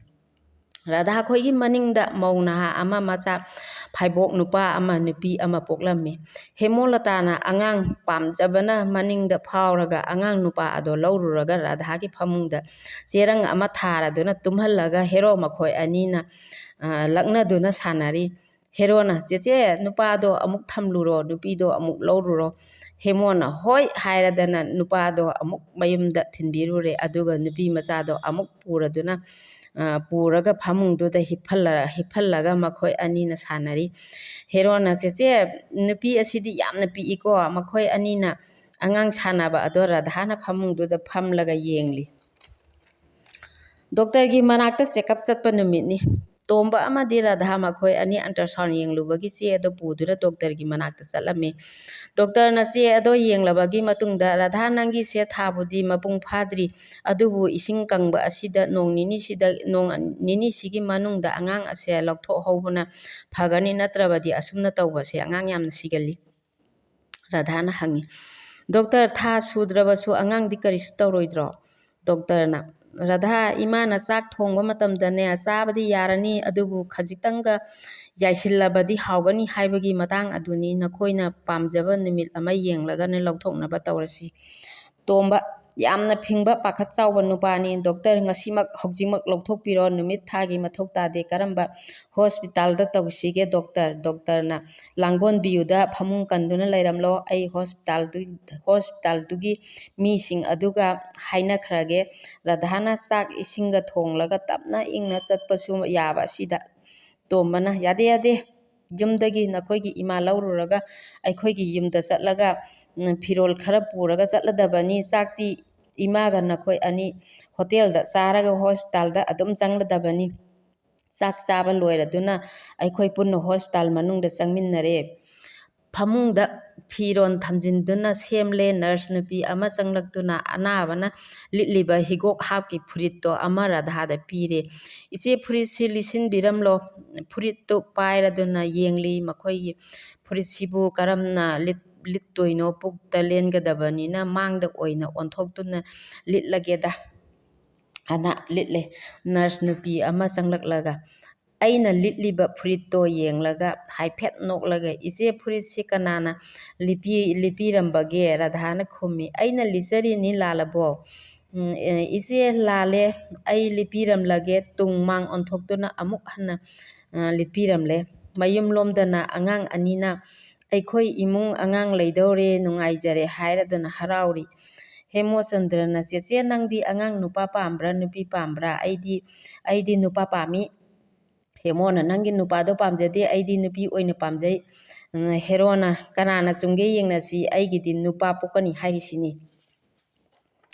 ꯔꯥꯙꯥ ꯈꯣꯏꯒꯤ ꯃꯅꯤꯡꯗ ꯃꯧ ꯅꯍꯥ ꯑꯃ, ꯃꯆꯥ ꯐꯥꯏꯕꯣꯛ ꯅꯨꯄꯥ ꯑꯃ, ꯅꯨꯄꯤ ꯑꯃ ꯄꯣꯛꯂꯝꯃꯤ꯫ ꯍꯦꯃꯣꯂꯇꯥꯅ ꯑꯉꯥꯡ ꯄꯥꯝꯖꯕꯅ ꯃꯅꯤꯡꯗ ꯐꯥꯎꯔꯒ ꯑꯉꯥꯡ ꯅꯨꯄꯥ ꯑꯗꯣ ꯂꯧꯔꯨꯔꯒ ꯔꯥꯙꯥꯒꯤ ꯐꯃꯨꯡꯗ ꯆꯦꯔꯪ ꯑꯃ ꯊꯥꯔꯗꯨꯅ ꯇꯨꯝꯍꯜꯂꯒ ꯍꯦꯔꯣ ꯃꯈꯣꯏ ꯑꯅꯤꯅ, ꯑ, ꯂꯛꯅꯗꯨꯅ ꯁꯥꯟꯅꯔꯤ꯫ ꯍꯦꯔꯣꯅ, "ꯆꯦꯆꯦ, ꯅꯨꯄꯥꯗꯣ ꯑꯃꯨꯛ ꯊꯝꯂꯨꯔꯣ, ꯅꯨꯄꯤꯗꯣ ꯑꯃꯨꯛ ꯂꯧꯔꯨꯔꯣ"꯫ ꯍꯦꯃꯣꯅ ꯍꯣꯏ ꯍꯥꯏꯔꯗꯅ ꯅꯨꯄꯥꯗꯣ ꯑꯃꯨꯛ ꯃꯌꯨꯝꯗ ꯊꯤꯟꯕꯤꯔꯨꯔꯦ꯫ ꯑꯗꯨꯒ ꯅꯨꯄꯤ ꯃꯆꯥꯗꯣ ꯑꯃꯨꯛ ꯄꯨꯔꯗꯨꯅ, ꯑ, ꯄꯨꯔꯒ ꯐꯃꯨꯡꯗꯨꯗ ꯍꯤꯞꯍꯜꯂ-, ꯍꯤꯞꯍꯜꯂꯒ ꯃꯈꯣꯏ ꯑꯅꯤꯅ ꯁꯥꯟꯅꯔꯤ꯫ ꯍꯦꯔꯣꯅ, "ꯆꯦꯆꯦ, ꯅꯨꯄꯤ ꯑꯁꯤꯗꯤ ꯌꯥꯝꯅ ꯄꯤꯛꯏꯀꯣ"꯫ ꯃꯈꯣꯏ ꯑꯅꯤꯅ ꯑꯉꯥꯡ ꯁꯥꯟꯅꯕ ꯑꯗꯣ ꯔꯥꯙꯥꯅ ꯐꯃꯨꯡꯗꯨꯗ ꯐꯝꯂꯒ ꯌꯦꯡꯂꯤ꯫ ꯗꯣꯛꯇꯔꯒꯤ ꯃꯅꯥꯛꯇ ꯆꯦꯛꯑꯞ ꯆꯠꯄ ꯅꯨꯃꯤꯠꯅꯤ꯫ ꯇꯣꯝꯕ ꯑꯃꯗꯤ ꯔꯥꯙꯥ ꯃꯈꯣꯏ ꯑꯅꯤ ultrasound ꯌꯦꯡꯂꯨꯕꯒꯤ ꯆꯦ ꯑꯗꯨ ꯄꯨꯗꯨꯅ ꯗꯣꯛꯇꯔꯒꯤ ꯃꯅꯥꯛꯇ ꯆꯠꯂꯝꯃꯤ꯫ ꯗꯣꯛꯇꯔꯅ ꯆꯦ ꯑꯗꯨ ꯌꯦꯡꯂꯕꯒꯤ ꯃꯇꯨꯡꯗ, "ꯔꯥꯙꯥ, ꯅꯪꯒꯤ ꯆꯦ ꯊꯥꯕꯨꯗꯤ ꯃꯄꯨꯡ ꯐꯥꯗ꯭ꯔꯤ, ꯑꯗꯨꯕꯨ ꯏꯁꯤꯡ ꯀꯪꯕ ꯑꯁꯤꯗ ꯅꯣꯡ ꯅꯤꯅꯤꯁꯤꯗ, ꯅꯣꯡ ꯅꯤꯅꯤꯁꯤꯒꯤ ꯃꯅꯨꯡꯗ ꯑꯉꯥꯡ ꯑꯁꯦ ꯂꯧꯊꯣꯛꯍꯧꯕꯅ ꯐꯒꯅꯤ, ꯅꯠꯇ꯭ꯔꯕꯗꯤ ꯑꯁꯨꯝꯅ ꯇꯧꯕꯁꯦ ꯑꯉꯥꯡ ꯌꯥꯝꯅ ꯁꯤꯒꯜꯂꯤ"꯫ ꯔꯥꯙꯥꯅ ꯍꯪꯉꯤ, "ꯗꯣꯛꯇꯔ, ꯊꯥ ꯁꯨꯗ꯭ꯔꯕꯁꯨ ꯑꯉꯥꯡꯗꯤ ꯀꯔꯤꯁꯨ ꯇꯧꯔꯣꯏꯗ꯭ꯔꯣ?" ꯗꯣꯛꯇꯔꯅ, "ꯔꯥꯙꯥ, ꯏꯃꯥꯅ ꯆꯥꯛ ꯊꯣꯡꯕ ꯃꯇꯝꯗꯅꯦ, ꯆꯥꯕꯗꯤ ꯌꯥꯔꯅꯤ, ꯑꯗꯨꯕꯨ ꯈꯖꯤꯛꯇꯪꯒ ꯌꯥꯏꯁꯤꯜꯂꯕꯗꯤ ꯍꯥꯎꯒꯅꯤ ꯍꯥꯏꯕꯒꯤ ꯃꯇꯥꯡ ꯑꯗꯨꯅꯤ꯫ ꯅꯈꯣꯏꯅ ꯄꯥꯝꯖꯕ ꯅꯨꯃꯤꯠ ꯑꯃ ꯌꯦꯡꯂꯒꯅꯦ ꯂꯧꯊꯣꯛꯅꯕ ꯇꯧꯔꯁꯤ꯫" ꯇꯣꯝꯕ, ꯌꯥꯝꯅ ꯐꯤꯡꯕ, ꯄꯥꯈꯠ ꯆꯥꯎꯕ ꯅꯨꯄꯥꯅꯤ꯫ "ꯗꯣꯛꯇꯔ, ꯉꯁꯤꯃꯛ, ꯍꯧꯖꯤꯛꯃꯛ ꯂꯧꯊꯣꯛꯄꯤꯔꯣ꯫ ꯅꯨꯃꯤꯠ ꯊꯥꯒꯤ ꯃꯊꯧ ꯇꯥꯗꯦ꯫ ꯀꯔꯝꯕ ꯍꯣꯁꯄꯤꯇꯥꯜꯗ ꯇꯧꯁꯤꯒꯦ ꯗꯣꯛꯇꯔ?" ꯗꯣꯛꯇꯔꯅ, "ꯂꯥꯡꯒꯣꯟ ꯕꯤꯌꯨꯗ ꯐꯃꯨꯡ ꯀꯟꯗꯨꯅ ꯂꯩꯔꯝꯂꯣ꯫ ꯑꯩ ꯍꯣꯁꯄꯤꯇꯥꯜꯗꯨ-, ꯍꯣꯁꯄꯤꯇꯥꯜꯗꯨꯒꯤ ꯃꯤꯁꯤꯡ ꯑꯗꯨꯒ ꯍꯥꯏꯅꯈ꯭ꯔꯒꯦ꯫" ꯔꯥꯙꯥꯅ ꯆꯥꯛ ꯏꯁꯤꯡꯒ ꯊꯣꯡꯂꯒ ꯇꯞꯅ ꯏꯪꯅ ꯆꯠꯄꯁꯨ ꯌꯥꯕ ꯑꯁꯤꯗ ꯇꯣꯝꯕꯅ, "ꯌꯥꯗꯦ, ꯌꯥꯗꯦ꯫ ꯌꯨꯝꯗꯒꯤ ꯅꯈꯣꯏꯒꯤ ꯏꯃꯥ ꯂꯧꯔꯨꯔꯒ ꯑꯩꯈꯣꯏꯒꯤ ꯌꯨꯝꯗ ꯆꯠꯂꯒ, ꯎꯝ, ꯐꯤꯔꯣꯜ ꯈꯔ ꯄꯨꯔꯒ ꯆꯠꯂꯗꯕꯅꯤ꯫ ꯆꯥꯛꯇꯤ ꯏꯃꯥꯒ ꯅꯈꯣꯏ ꯑꯅꯤ ꯍꯣꯇꯦꯜꯗ ꯆꯥꯔꯒ ꯍꯣꯁꯄꯤꯇꯥꯜꯗ ꯑꯗꯨꯝ ꯆꯪꯂꯗꯕꯅꯤ꯫ ꯆꯥꯛ ꯆꯥꯕ ꯂꯣꯏꯔꯗꯨꯅ ꯑꯩꯈꯣꯏ ꯄꯨꯟꯅ ꯍꯣꯁꯄꯤꯇꯥꯜ ꯃꯅꯨꯡꯗ ꯆꯪꯃꯤꯟꯅꯔꯦ꯫ ꯐꯃꯨꯡꯗ ꯐꯤꯔꯣꯜ ꯊꯝꯖꯤꯟꯗꯨꯅ ꯁꯦꯝꯂꯦ꯫ ꯅꯔꯁ ꯅꯨꯄꯤ ꯑꯃ ꯆꯪꯂꯛꯇꯨꯅ ꯑꯅꯥꯕꯅ ꯂꯤꯠꯂꯤꯕ ꯍꯤꯒꯣꯛ ꯍꯥꯞꯀꯤ ꯐꯨꯔꯤꯠꯇꯣ ꯑꯃ ꯔꯥꯙꯥꯗ ꯄꯤꯔꯦ꯫ "ꯏꯆꯦ, ꯐꯨꯔꯤꯠꯁꯤ ꯂꯤꯠꯁꯤꯟꯕꯤꯔꯝꯂꯣ꯫" ꯐꯨꯔꯤꯠꯇꯨ ꯄꯥꯏꯔꯗꯨꯅ ꯌꯦꯡꯂꯤ꯫ ꯃꯈꯣꯏꯒꯤ ꯐꯨꯔꯤꯠꯁꯤꯕꯨ ꯀꯔꯝꯅ ꯂꯤꯠ-, ꯂꯤꯠꯇꯣꯏꯅꯣ? ꯄꯨꯛꯇ ꯂꯦꯟꯒꯗꯕꯅꯤꯅ ꯃꯥꯡꯗ ꯑꯣꯏꯅ ꯑꯣꯟꯊꯣꯛꯇꯨꯅ ꯂꯤꯠꯂꯒꯦꯗ꯫ ꯑꯅ ꯂꯤꯠꯂꯦ꯫ ꯅꯔꯁ ꯅꯨꯄꯤ ꯑꯃ ꯆꯪꯂꯛꯂꯒ, ꯑꯩꯅ ꯂꯤꯠꯂꯤꯕ ꯐꯨꯔꯤꯠꯇꯣ ꯌꯦꯡꯂꯒ ꯍꯥꯏꯐꯦꯠ ꯅꯣꯛꯂꯒ, "ꯏꯆꯦ, ꯐꯨꯔꯤꯠꯁꯤ ꯀꯅꯥꯅ ꯂꯤꯠꯄꯤ-, ꯂꯤꯠꯄꯤꯔꯝꯕꯒꯦ?" ꯔꯥꯙꯥꯅ ꯈꯨꯝꯃꯤ꯫ "ꯑꯩꯅ ꯂꯤꯠꯆꯔꯤꯅꯤ, ꯂꯥꯜꯂꯕꯣ?" "ꯎꯝ, ꯑꯦ, ꯏꯆꯦ, ꯂꯥꯜꯂꯦ꯫ ꯑꯩ ꯂꯤꯠꯄꯤꯔꯝꯂꯒꯦ꯫" ꯇꯨꯡ ꯃꯥꯡ ꯑꯣꯟꯊꯣꯛꯇꯨꯅ ꯑꯃꯨꯛ ꯍꯟꯅ, ꯑ, ꯂꯤꯠꯄꯤꯔꯝꯂꯦ꯫ ꯃꯌꯨꯝꯂꯣꯝꯗꯅ ꯑꯉꯥꯡ ꯑꯅꯤꯅ, "ꯑꯩꯈꯣꯏ ꯏꯃꯨꯡ ꯑꯉꯥꯡ ꯂꯩꯗꯧꯔꯦ, ꯅꯨꯡꯉꯥꯏꯖꯔꯦ" ꯍꯥꯏꯔꯗꯨꯅ ꯍꯔꯥꯎꯔꯤ꯫ ꯍꯦꯃꯣꯆꯟꯗ꯭ꯔꯅ, "ꯆꯦꯆꯦ, ꯅꯪꯗꯤ ꯑꯉꯥꯡ ꯅꯨꯄꯥ ꯄꯥꯝꯕ꯭ꯔꯥ, ꯅꯨꯄꯤ ꯄꯥꯝꯕ꯭ꯔꯥ?" "ꯑꯩꯗꯤ, ꯑꯩꯗꯤ ꯅꯨꯄꯥ ꯄꯥꯝꯃꯤ꯫" ꯍꯦꯃꯣꯅ, "ꯅꯪꯒꯤ ꯅꯨꯄꯥꯗꯣ ꯄꯥꯝꯖꯗꯦ, ꯑꯩꯗꯤ ꯅꯨꯄꯤ ꯑꯣꯏꯅ ꯄꯥꯝꯖꯩ꯫" ꯎꯝ, ꯍꯦꯔꯣꯅ, "ꯀꯅꯥꯅ ꯆꯨꯝꯒꯦ ꯌꯦꯡꯅꯁꯤ, ꯑꯩꯒꯤꯗꯤ ꯅꯨꯄꯥ ꯄꯣꯛꯀꯅꯤ ꯍꯥꯏꯔꯤꯁꯤꯅꯤ꯫"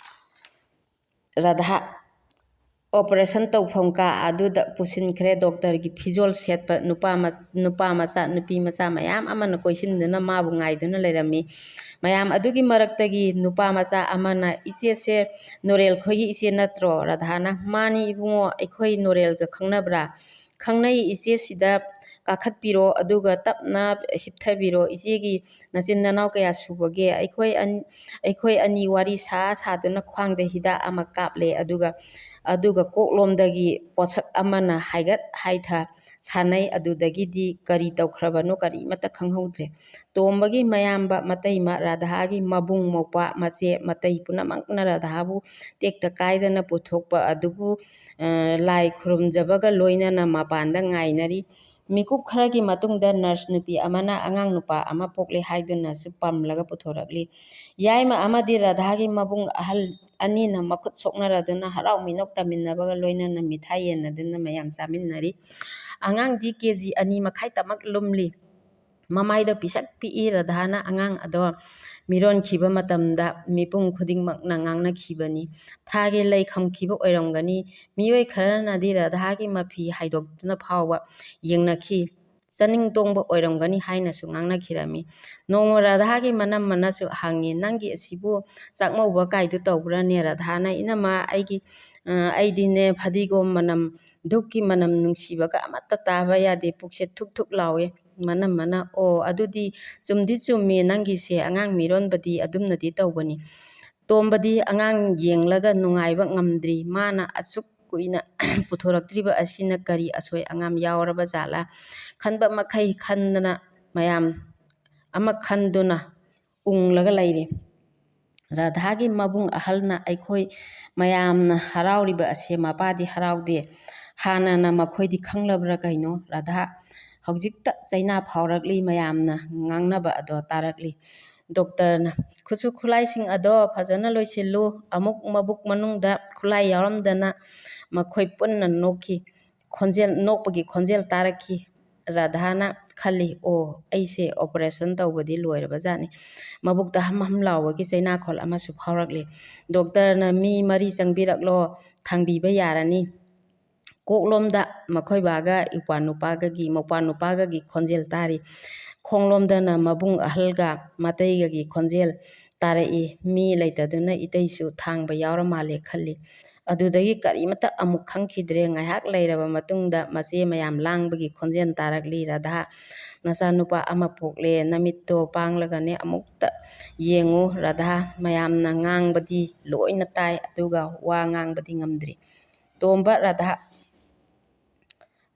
ꯔꯥꯙꯥ ꯑꯣꯄꯔꯦꯁꯟ ꯇꯧꯐꯝ ꯀꯥ ꯑꯗꯨꯗ ꯄꯨꯁꯤꯟꯈ꯭ꯔꯦ꯫ ꯗꯣꯛꯇꯔꯒꯤ ꯐꯤꯖꯣꯜ ꯁꯦꯠꯄ ꯅꯨꯄꯥ ꯃ-, ꯅꯨꯄꯥ ꯃꯆꯥ, ꯅꯨꯄꯤ ꯃꯆꯥ ꯃꯌꯥꯝ ꯑꯃꯅ ꯀꯣꯏꯁꯤꯟꯗꯨꯅ ꯃꯥꯕꯨ ꯉꯥꯏꯗꯨꯅ ꯂꯩꯔꯝꯃꯤ꯫ ꯃꯌꯥꯝ ꯑꯗꯨꯒꯤ ꯃꯔꯛꯇꯒꯤ ꯅꯨꯄꯥ ꯃꯆꯥ ꯑꯃꯅ, "ꯏꯆꯦꯁꯦ ꯅꯣꯔꯦꯜ ꯈꯣꯏꯒꯤ ꯏꯆꯦ ꯅꯠꯇ꯭ꯔꯣ?" ꯔꯥꯙꯥꯅ, "ꯃꯥꯅꯤ ꯏꯕꯨꯡꯉꯣ, ꯑꯩꯈꯣꯏ ꯅꯣꯔꯦꯜꯒ ꯈꯪꯅꯕ꯭ꯔꯥ?" "ꯈꯪꯅꯩ ꯏꯆꯦ, ꯁꯤꯗ ꯀꯥꯈꯠꯄꯤꯔꯣ, ꯑꯗꯨꯒ ꯇꯞꯅ ꯍꯤꯞꯊꯕꯤꯔꯣ꯫ ꯏꯆꯦꯒꯤ ꯅꯆꯤꯟ ꯅꯅꯥꯎ ꯀꯌꯥ ꯁꯨꯕꯒꯦ? ꯑꯩꯈꯣꯏ ꯑꯟ-, ꯑꯩꯈꯣꯏ ꯑꯅꯤ ꯋꯥꯔꯤ ꯁꯥ ꯁꯥꯗꯨꯅ ꯈ꯭ꯋꯥꯡꯗ ꯍꯤꯗꯥꯛ ꯑꯃ ꯀꯥꯞꯂꯦ, ꯑꯗꯨꯒ, ꯑꯗꯨꯒ ꯀꯣꯛꯂꯣꯝꯗꯒꯤ ꯄꯣꯠꯁꯛ ꯑꯃꯅ ꯍꯥꯏꯒꯠ ꯍꯥꯏꯊ ꯁꯥꯟꯅꯩ꯫ ꯑꯗꯨꯗꯒꯤꯗꯤ ꯀꯔꯤ ꯇꯧꯈ꯭ꯔꯕꯅꯣ ꯀꯔꯤꯃꯠꯇ ꯈꯪꯍꯧꯗ꯭ꯔꯦ꯫ ꯇꯣꯝꯕꯒꯤ ꯃꯌꯥꯝꯕ ꯃꯇꯩꯃ, ꯔꯥꯙꯥꯒꯤ ꯃꯕꯨꯡ ꯃꯧꯄ꯭ꯋꯥ ꯃꯆꯦ ꯃꯇꯩ ꯄꯨꯝꯅꯃꯛꯅ ꯔꯥꯙꯥꯕꯨ ꯇꯦꯛꯇ ꯀꯥꯏꯗꯅ ꯄꯨꯊꯣꯛꯄ ꯑꯗꯨꯕꯨ, ꯑ, ꯂꯥꯏ ꯈꯨꯔꯨꯝꯖꯕꯒ ꯂꯣꯏꯅꯅ ꯃꯄꯥꯟꯗ ꯉꯥꯏꯅꯔꯤ꯫ ꯃꯤꯀꯨꯞ ꯈꯔꯒꯤ ꯃꯇꯨꯡꯗ ꯅꯔꯁ ꯅꯨꯄꯤ ꯑꯃꯅ ꯑꯉꯥꯡ ꯅꯨꯄꯥ ꯑꯃ ꯄꯣꯛꯂꯦ ꯍꯥꯏꯗꯨꯅꯁꯨ ꯄꯝꯂꯒ ꯄꯨꯊꯣꯔꯛꯂꯤ꯫ ꯌꯥꯏꯃ ꯑꯃꯗꯤ ꯔꯥꯙꯥꯒꯤ ꯃꯕꯨꯡ ꯑꯍꯜ ꯑꯅꯤꯅ ꯃꯈꯨꯠ ꯁꯣꯛꯅꯔꯗꯨꯅ ꯍꯔꯥꯎ ꯃꯤꯅꯣꯛ ꯇꯝꯃꯤꯟꯅꯕꯒ ꯂꯣꯏꯅꯅ ꯃꯤꯊꯥꯏ ꯌꯦꯟꯅꯗꯨꯅ ꯃꯌꯥꯝ ꯆꯥꯃꯤꯟꯅꯔꯤ꯫ ꯑꯉꯥꯡꯗꯤ ꯀꯦ ꯖꯤ ꯑꯅꯤ ꯃꯈꯥꯏ ꯇꯃꯛ ꯂꯨꯝꯂꯤ꯫ ꯃꯃꯥꯏꯗꯣ ꯄꯤꯁꯛ ꯄꯤꯛꯏ꯫ ꯔꯥꯙꯥꯅ ꯑꯉꯥꯡ ꯑꯗꯣ ꯃꯤꯔꯣꯟꯈꯤꯕ ꯃꯇꯝꯗ ꯃꯤꯄꯨꯝ ꯈꯨꯗꯤꯡꯃꯛꯅ ꯉꯥꯡꯅꯈꯤꯕꯅꯤ꯫ ꯊꯥꯒꯤ ꯂꯩ ꯈꯝꯈꯤꯕ ꯑꯣꯏꯔꯝꯒꯅꯤ꯫ ꯃꯤꯑꯣꯏ ꯈꯔꯅꯗꯤ ꯔꯥꯙꯥꯒꯤ ꯃꯐꯤ ꯍꯥꯏꯗꯣꯛꯇꯨꯅ ꯐꯥꯎꯕ ꯌꯦꯡꯅꯈꯤ꯫ ꯆꯅꯤꯡ ꯇꯣꯡꯕ ꯑꯣꯏꯔꯝꯒꯅꯤ ꯍꯥꯏꯅꯁꯨ ꯉꯥꯡꯅꯈꯤꯔꯝꯃꯤ꯫ ꯅꯣꯡꯃ ꯔꯥꯙꯥꯒꯤ ꯃꯅꯝꯃꯅꯁꯨ ꯍꯪꯉꯤ, "ꯅꯪꯒꯤ ꯑꯁꯤꯕꯨ ꯆꯥꯛꯃꯧꯕ ꯀꯥꯏꯗꯨ ꯇꯧꯕ꯭ꯔꯅꯦ, ꯔꯥꯙꯥꯅ?" "ꯏꯅꯝꯃ, ꯑꯩꯒꯤ, ꯑ, ꯑꯩꯗꯤꯅꯦ, ꯐꯗꯤꯒꯣꯝ ꯃꯅꯝ, ꯙꯨꯞꯀꯤ ꯃꯅꯝ ꯅꯨꯡꯁꯤꯕꯒ ꯑꯃꯠꯇ ꯇꯥꯕ ꯌꯥꯗꯦ꯫ ꯄꯨꯛꯁꯦ ꯊꯨꯛ ꯊꯨꯛ ꯂꯥꯎꯋꯦ꯫" ꯃꯅꯝꯃꯅ, "ꯑꯣ, ꯑꯗꯨꯗꯤ ꯆꯨꯝꯗꯤ ꯆꯨꯝꯃꯤ꯫ ꯅꯪꯒꯤꯁꯦ ꯑꯉꯥꯡ ꯃꯤꯔꯣꯟꯕꯗꯤ ꯑꯗꯨꯝꯅꯗꯤ ꯇꯧꯕꯅꯤ꯫" ꯇꯣꯝꯕꯗꯤ ꯑꯉꯥꯡ ꯌꯦꯡꯂꯒ ꯅꯨꯡꯉꯥꯏꯕ ꯉꯝꯗ꯭ꯔꯤ꯫ ꯃꯥꯅ ꯑꯁꯨꯛ ꯀꯨꯏꯅ ꯄꯨꯊꯣꯔꯛꯇ꯭ꯔꯤꯕ ꯑꯁꯤꯅ ꯀꯔꯤ ꯑꯁꯣꯏ ꯑꯉꯥꯝ ꯌꯥꯎꯔꯕ ꯖꯥꯠꯂꯥ ꯈꯟꯕ ꯃꯈꯩ ꯈꯟꯗꯅ ꯃꯌꯥꯝ ꯑꯃ ꯈꯟꯗꯨꯅ ꯎꯪꯂꯒ ꯂꯩꯔꯤ꯫ ꯔꯥꯙꯥꯒꯤ ꯃꯕꯨꯡ ꯑꯍꯜꯅ, "ꯑꯩꯈꯣꯏ ꯃꯌꯥꯝꯅ ꯍꯔꯥꯎꯔꯤꯕ ꯑꯁꯦ ꯃꯄꯥꯗꯤ ꯍꯔꯥꯎꯗꯦ꯫ ꯍꯥꯟꯅꯅ ꯃꯈꯣꯏꯗꯤ ꯈꯪꯂꯕ꯭ꯔꯥ ꯀꯩꯅꯣ?" ꯔꯥꯙꯥ ꯍꯧꯖꯤꯛꯇ ꯆꯩꯅꯥ ꯐꯥꯎꯔꯛꯂꯤ꯫ ꯃꯌꯥꯝꯅ ꯉꯥꯡꯅꯕ ꯑꯗꯣ ꯇꯥꯔꯛꯂꯤ꯫ ꯗꯣꯛꯇꯔꯅ, "ꯈꯨꯠꯁꯨ ꯈꯨꯠꯂꯥꯏꯁꯤꯡ ꯑꯗꯣ ꯐꯖꯅ ꯂꯣꯏꯁꯤꯜꯂꯨ꯫" ꯑꯃꯨꯛ ꯃꯕꯨꯛ ꯃꯅꯨꯡꯗ ꯈꯨꯠꯂꯥꯏ ꯌꯥꯎꯔꯝꯗꯅ ꯃꯈꯣꯏ ꯄꯨꯟꯅ ꯅꯣꯛꯈꯤ꯫ ꯈꯣꯟꯖꯦꯜ, ꯅꯣꯛꯄꯒꯤ ꯈꯣꯟꯖꯦꯜ ꯇꯥꯔꯛꯈꯤ꯫ ꯔꯥꯙꯥꯅ ꯈꯜꯂꯤ, "ꯑꯣ, ꯑꯩꯁꯦ operation ꯇꯧꯕꯗꯤ ꯂꯣꯏꯔꯕ ꯖꯥꯠꯅꯤ꯫" ꯃꯕꯨꯛꯇ ꯍꯝ ꯍꯝ ꯂꯥꯎꯕꯒꯤ ꯆꯩꯅꯥꯈꯣꯜ ꯑꯃꯁꯨ ꯐꯥꯎꯔꯛꯂꯤ꯫ ꯗꯣꯛꯇꯔꯅ, "ꯃꯤ ꯃꯔꯤ ꯆꯪꯕꯤꯔꯛꯂꯣ, ꯊꯥꯡꯕꯤꯕ ꯌꯥꯔꯅꯤ꯫" ꯀꯣꯛꯂꯣꯝꯗ ꯃꯈꯣꯏ ꯕꯥꯒ ꯏꯄ꯭ꯋꯥ ꯅꯨꯄꯥꯒꯒꯤ, ꯃꯧꯄ꯭ꯋꯥ ꯅꯨꯄꯥꯒꯒꯤ ꯈꯣꯟꯖꯦꯜ ꯇꯥꯔꯤ꯫ ꯈꯣꯡꯂꯣꯝꯗꯅ ꯃꯕꯨꯡ ꯑꯍꯜꯒ ꯃꯇꯩꯒꯒꯤ ꯈꯣꯟꯖꯦꯜ ꯇꯥꯔꯛꯏ꯫ ꯃꯤ ꯂꯩꯇꯗꯨꯅ ꯏꯇꯩꯁꯨ ꯊꯥꯡꯕ ꯌꯥꯎꯔ ꯃꯥꯜꯂꯦ ꯈꯜꯂꯤ꯫ ꯑꯗꯨꯗꯒꯤ ꯀꯔꯤꯃꯇ ꯑꯃꯨꯛ ꯈꯪꯈꯤꯗ꯭ꯔꯦ꯫ ꯉꯥꯏꯍꯥꯛ ꯂꯩꯔꯕ ꯃꯇꯨꯡꯗ ꯃꯆꯦ ꯃꯌꯥꯝ ꯂꯥꯡꯕꯒꯤ ꯈꯣꯟꯖꯦꯜ ꯇꯥꯔꯛꯂꯤ꯫ "ꯔꯥꯙꯥ, ꯅꯆꯥꯅꯨꯄꯥ ꯑꯃ ꯄꯣꯛꯂꯦ, ꯅꯃꯤꯠꯇꯣ ꯄꯥꯡꯂꯒꯅꯦ ꯑꯃꯨꯛꯇ ꯌꯦꯡꯉꯨ꯫ ꯔꯥꯙꯥ, ꯃꯌꯥꯝꯅ ꯉꯥꯡꯕꯗꯤ ꯂꯣꯏꯅ ꯇꯥꯏ, ꯑꯗꯨꯒ ꯋꯥ ꯉꯥꯡꯕꯗꯤ ꯉꯝꯗ꯭ꯔꯤ꯫ ꯇꯣꯝꯕ, ꯔꯥꯙꯥ,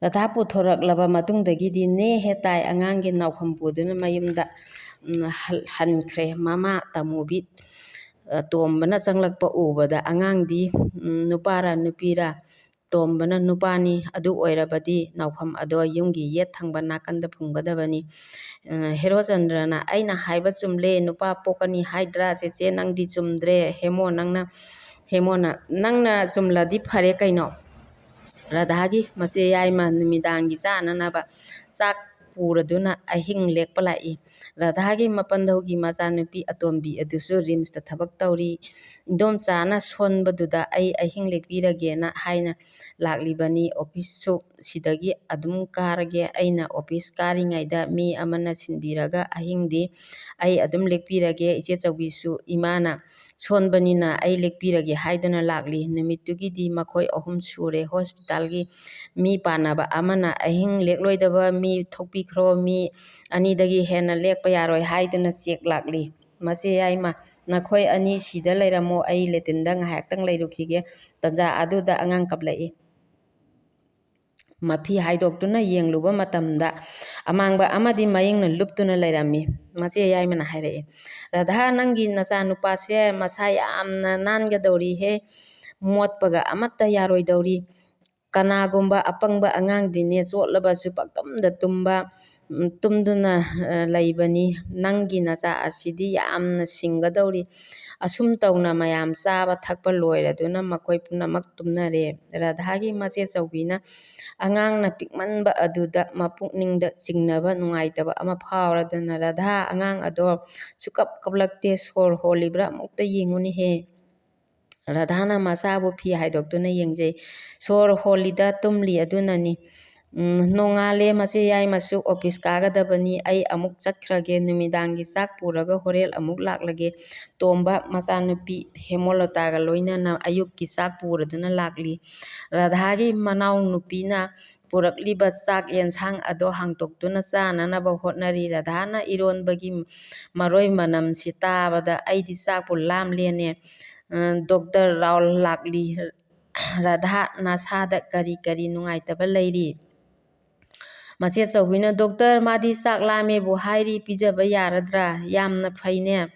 ꯔꯥꯙꯥ ꯄꯨꯊꯣꯔꯛꯂꯕ ꯃꯇꯨꯡꯗꯒꯤꯗꯤ ꯅꯦ ꯍꯦ ꯇꯥꯏ ꯑꯉꯥꯡꯒꯤ ꯅꯥꯎꯐꯝ ꯄꯨꯗꯨꯅ ꯃꯌꯨꯝꯗ, ꯎꯝ, ꯍꯜ-, ꯍꯟꯈ꯭ꯔꯦ꯫ ꯃꯃꯥ ꯇꯃꯨꯕꯤ, ꯑ, ꯇꯣꯝꯕꯅ ꯆꯪꯂꯛꯄ ꯎꯕꯗ ꯑꯉꯥꯡꯗꯤ, ꯎꯝ, ꯅꯨꯄꯥꯔ ꯅꯨꯄꯤꯔ? ꯇꯣꯝꯕꯅ ꯅꯨꯄꯥꯅꯤ꯫ ꯑꯗꯨ ꯑꯣꯏꯔꯕꯗꯤ ꯅꯥꯎꯐꯝ ꯑꯗꯣ ꯌꯨꯝꯒꯤ ꯌꯦꯠ ꯊꯪꯕ ꯅꯥꯀꯟꯗ ꯐꯨꯝꯒꯗꯕꯅꯤ꯫ ꯑ, ꯍꯦꯔꯣꯆꯟꯗ꯭ꯔꯅ, "ꯑꯩꯅ ꯍꯥꯏꯕ ꯆꯨꯝꯂꯦ, ꯅꯨꯄꯥ ꯄꯣꯛꯀꯅꯤ ꯍꯥꯏꯗ꯭ꯔꯥ ꯆꯦꯆꯦ? ꯅꯪꯗꯤ ꯆꯨꯝꯗ꯭ꯔꯦ ꯍꯦꯃꯣ, ꯅꯪꯅ, ꯍꯦꯃꯣꯅ, ꯅꯪꯅ ꯆꯨꯝꯂꯗꯤ ꯐꯔꯦ ꯀꯩꯅꯣ?" ꯔꯥꯙꯥꯒꯤ ꯃꯆꯦ ꯌꯥꯏꯃ ꯅꯨꯃꯤꯗꯥꯡꯒꯤ ꯆꯥꯅꯅꯕ ꯆꯥꯛ ꯄꯨꯔꯗꯨꯅ ꯑꯍꯤꯡ ꯂꯦꯛꯄ ꯂꯥꯛꯏ꯫ ꯔꯥꯙꯥꯒꯤ ꯃꯄꯟꯗꯧꯒꯤ ꯃꯆꯥꯅꯨꯄꯤ ꯑꯇꯣꯝꯕꯤ ꯑꯗꯨꯁꯨ ꯔꯤꯝꯁꯇ ꯊꯕꯛ ꯇꯧꯔꯤ꯫ ꯏꯟꯗꯣꯝꯆꯥꯅ ꯁꯣꯟꯕꯗꯨꯗ ꯑꯩ ꯑꯍꯤꯡ ꯂꯦꯛꯄꯤꯔꯒꯦꯅ ꯍꯥꯏꯅ ꯂꯥꯛꯂꯤꯕꯅꯤ꯫ ꯑꯣꯐꯤꯁꯁꯨ ꯁꯤꯗꯒꯤ ꯑꯗꯨꯝ ꯀꯥꯔꯒꯦ꯫ ꯑꯩꯅ ꯑꯣꯐꯤꯁ ꯀꯥꯔꯤꯉꯩꯗ ꯃꯤ ꯑꯃꯅ ꯁꯤꯟꯕꯤꯔꯒ ꯑꯍꯤꯡꯗꯤ ꯑꯩ ꯑꯗꯨꯝ ꯂꯦꯛꯄꯤꯔꯒꯦ꯫ ꯏꯆꯦ ꯆꯧꯕꯤꯁꯨ ꯏꯃꯥꯅ ꯁꯣꯟꯕꯅꯤꯅ ꯑꯩ ꯂꯦꯛꯄꯤꯔꯒꯦ ꯍꯥꯏꯗꯨꯅ ꯂꯥꯛꯂꯤ꯫ ꯅꯨꯃꯤꯠꯇꯨꯒꯤꯗꯤ ꯃꯈꯣꯏ ꯑꯍꯨꯝ ꯁꯨꯔꯦ ꯍꯣꯁꯄꯤꯇꯥꯜꯒꯤ ꯃꯤ ꯄꯥꯟꯅꯕ꯫ ꯑꯃꯅ ꯑꯍꯤꯡ ꯂꯦꯛꯂꯣꯏꯗꯕ ꯃꯤ ꯊꯣꯛꯄꯤꯈ꯭ꯔꯣ, ꯃꯤ ꯑꯅꯤꯗꯒꯤ ꯍꯦꯟꯅ ꯂꯦꯛꯄ ꯌꯥꯔꯣꯏ ꯍꯥꯏꯗꯨꯅ ꯆꯦꯛ ꯂꯥꯛꯂꯤ꯫ "ꯃꯆꯦ ꯌꯥꯏꯃ, ꯅꯈꯣꯏ ꯑꯅꯤ ꯁꯤꯗ ꯂꯩꯔꯝꯃꯣ, ꯑꯩ ꯂꯦꯇꯤꯟꯗ ꯉꯥꯏꯍꯥꯛꯇꯪ ꯂꯩꯔꯨꯈꯤꯒꯦ, ꯇꯟꯖꯥ ꯑꯗꯨꯗ ꯑꯉꯥꯡ ꯀꯞꯂꯛꯏ"꯫ ꯃꯐꯤ ꯍꯥꯏꯗꯣꯛꯇꯨꯅ ꯌꯦꯡꯂꯨꯕ ꯃꯇꯝꯗ ꯑꯃꯥꯡꯕ ꯑꯃꯗꯤ ꯃꯌꯤꯡꯅ ꯂꯨꯞꯇꯨꯅ ꯂꯩꯔꯝꯃꯤ꯫ ꯃꯆꯦ ꯌꯥꯏꯃꯅ ꯍꯥꯏꯔꯛꯏ, "ꯔꯥꯙꯥ, ꯅꯪꯒꯤ ꯅꯆꯥꯅꯨꯄꯥꯁꯦ ꯃꯁꯥ ꯌꯥꯝꯅ ꯅꯥꯟꯒꯗꯧꯔꯤꯍꯦ, ꯃꯣꯠꯄꯒ ꯑꯃꯠꯇ ꯌꯥꯔꯣꯏꯗꯧꯔꯤ꯫ ꯀꯅꯥꯒꯨꯝꯕ ꯑꯄꯪꯕ ꯑꯉꯥꯡꯗꯤꯅꯦ ꯆꯣꯠꯂꯕꯁꯨ ꯄꯪꯇꯨꯝꯗ ꯇꯨꯝꯕ, ꯎꯝ, ꯇꯨꯝꯗꯨꯅ, ꯑ, ꯂꯩꯕꯅꯤ꯫ ꯅꯪꯒꯤ ꯅꯆꯥ ꯑꯁꯤꯗꯤ ꯌꯥꯝꯅ ꯁꯤꯡꯒꯗꯧꯔꯤ"꯫ ꯑꯁꯨꯝ ꯇꯧꯅ ꯃꯌꯥꯝ ꯆꯥꯕ ꯊꯛꯄ ꯂꯣꯏꯔꯗꯨꯅ ꯃꯈꯣꯏ ꯄꯨꯝꯅꯃꯛ ꯇꯨꯝꯅꯔꯦ꯫ ꯔꯥꯙꯥꯒꯤ ꯃꯆꯦ ꯆꯧꯕꯤꯅ ꯑꯉꯥꯡꯅ ꯄꯤꯛꯃꯟꯕ ꯑꯗꯨꯗ ꯃꯄꯨꯛꯅꯤꯡꯗ ꯆꯤꯡꯅꯕ ꯅꯨꯡꯉꯥꯏꯇꯕ ꯑꯃ ꯐꯥꯎꯔꯗꯨꯅ, "ꯔꯥꯙꯥ, ꯑꯉꯥꯡ ꯑꯗꯣ ꯁꯨꯀꯞ ꯀꯞꯂꯛꯇꯦ, ꯁꯣꯔ ꯍꯣꯜꯂꯤꯕ꯭ꯔꯥ ꯑꯃꯨꯛꯇ ꯌꯦꯡꯉꯨꯅꯦꯍꯦ"꯫ ꯔꯥꯙꯥꯅ ꯃꯆꯥꯕꯨ ꯐꯤ ꯍꯥꯏꯗꯣꯛꯇꯨꯅ ꯌꯦꯡꯖꯩ꯫ "ꯁꯣꯔ ꯍꯣꯜꯂꯤꯗ, ꯇꯨꯝꯂꯤ ꯑꯗꯨꯅꯅꯤ"꯫ ꯎꯝ, "ꯅꯣꯡꯉꯥꯜꯂꯦ, ꯃꯆꯦ ꯌꯥꯏꯃꯁꯨ ꯑꯣꯐꯤꯁ ꯀꯥꯒꯗꯕꯅꯤ, ꯑꯩ ꯑꯃꯨꯛ ꯆꯠꯈ꯭ꯔꯒꯦ, ꯅꯨꯃꯤꯗꯥꯡꯒꯤ ꯆꯥꯛ ꯄꯨꯔꯒ ꯍꯣꯔꯦꯟ ꯑꯃꯨꯛ ꯂꯥꯛꯂꯒꯦ꯫" ꯇꯣꯝꯕ ꯃꯆꯥꯅꯨꯄꯤ ꯍꯦꯃꯣꯂꯇꯥꯒ ꯂꯣꯏꯅꯅ ꯑꯌꯨꯛꯀꯤ ꯆꯥꯛ ꯄꯨꯔꯗꯨꯅ ꯂꯥꯛꯂꯤ꯫ ꯔꯥꯙꯥꯒꯤ ꯃꯅꯥꯎꯅꯨꯄꯤꯅ ꯄꯨꯔꯛꯂꯤꯕ ꯆꯥꯛ ꯌꯦꯟꯁꯥꯡ ꯑꯗꯣ ꯍꯥꯡꯇꯣꯛꯇꯨꯅ ꯆꯥꯅꯅꯕ ꯍꯣꯠꯅꯔꯤ꯫ ꯔꯥꯙꯥꯅ ꯏꯔꯣꯟꯕꯒꯤ ꯃꯔꯣꯏ ꯃꯅꯝꯁꯤ ꯇꯥꯕꯗ ꯑꯩꯗꯤ ꯆꯥꯛꯄꯨ ꯂꯥꯝꯂꯦꯅꯦ꯫ ꯑ, ꯗꯣꯛꯇꯔ ꯔꯥꯎꯜ ꯂꯥꯛꯂꯤ꯫ "ꯔꯥꯙꯥ, ꯅꯁꯥꯗ ꯀꯔꯤ ꯀꯔꯤ ꯅꯨꯡꯉꯥꯏꯇꯕ ꯂꯩꯔꯤ?" ꯃꯆꯦ ꯑꯆꯧꯕꯤꯅ, "ꯗꯣꯛꯇꯔ, ꯃꯥꯗꯤ ꯆꯥꯛ ꯂꯥꯝꯃꯦꯕꯨ ꯍꯥꯏꯔꯤ, ꯄꯤꯖꯕ ꯌꯥꯔꯗ꯭ꯔꯥ? ꯌꯥꯝꯅ ꯐꯩꯅꯦ꯫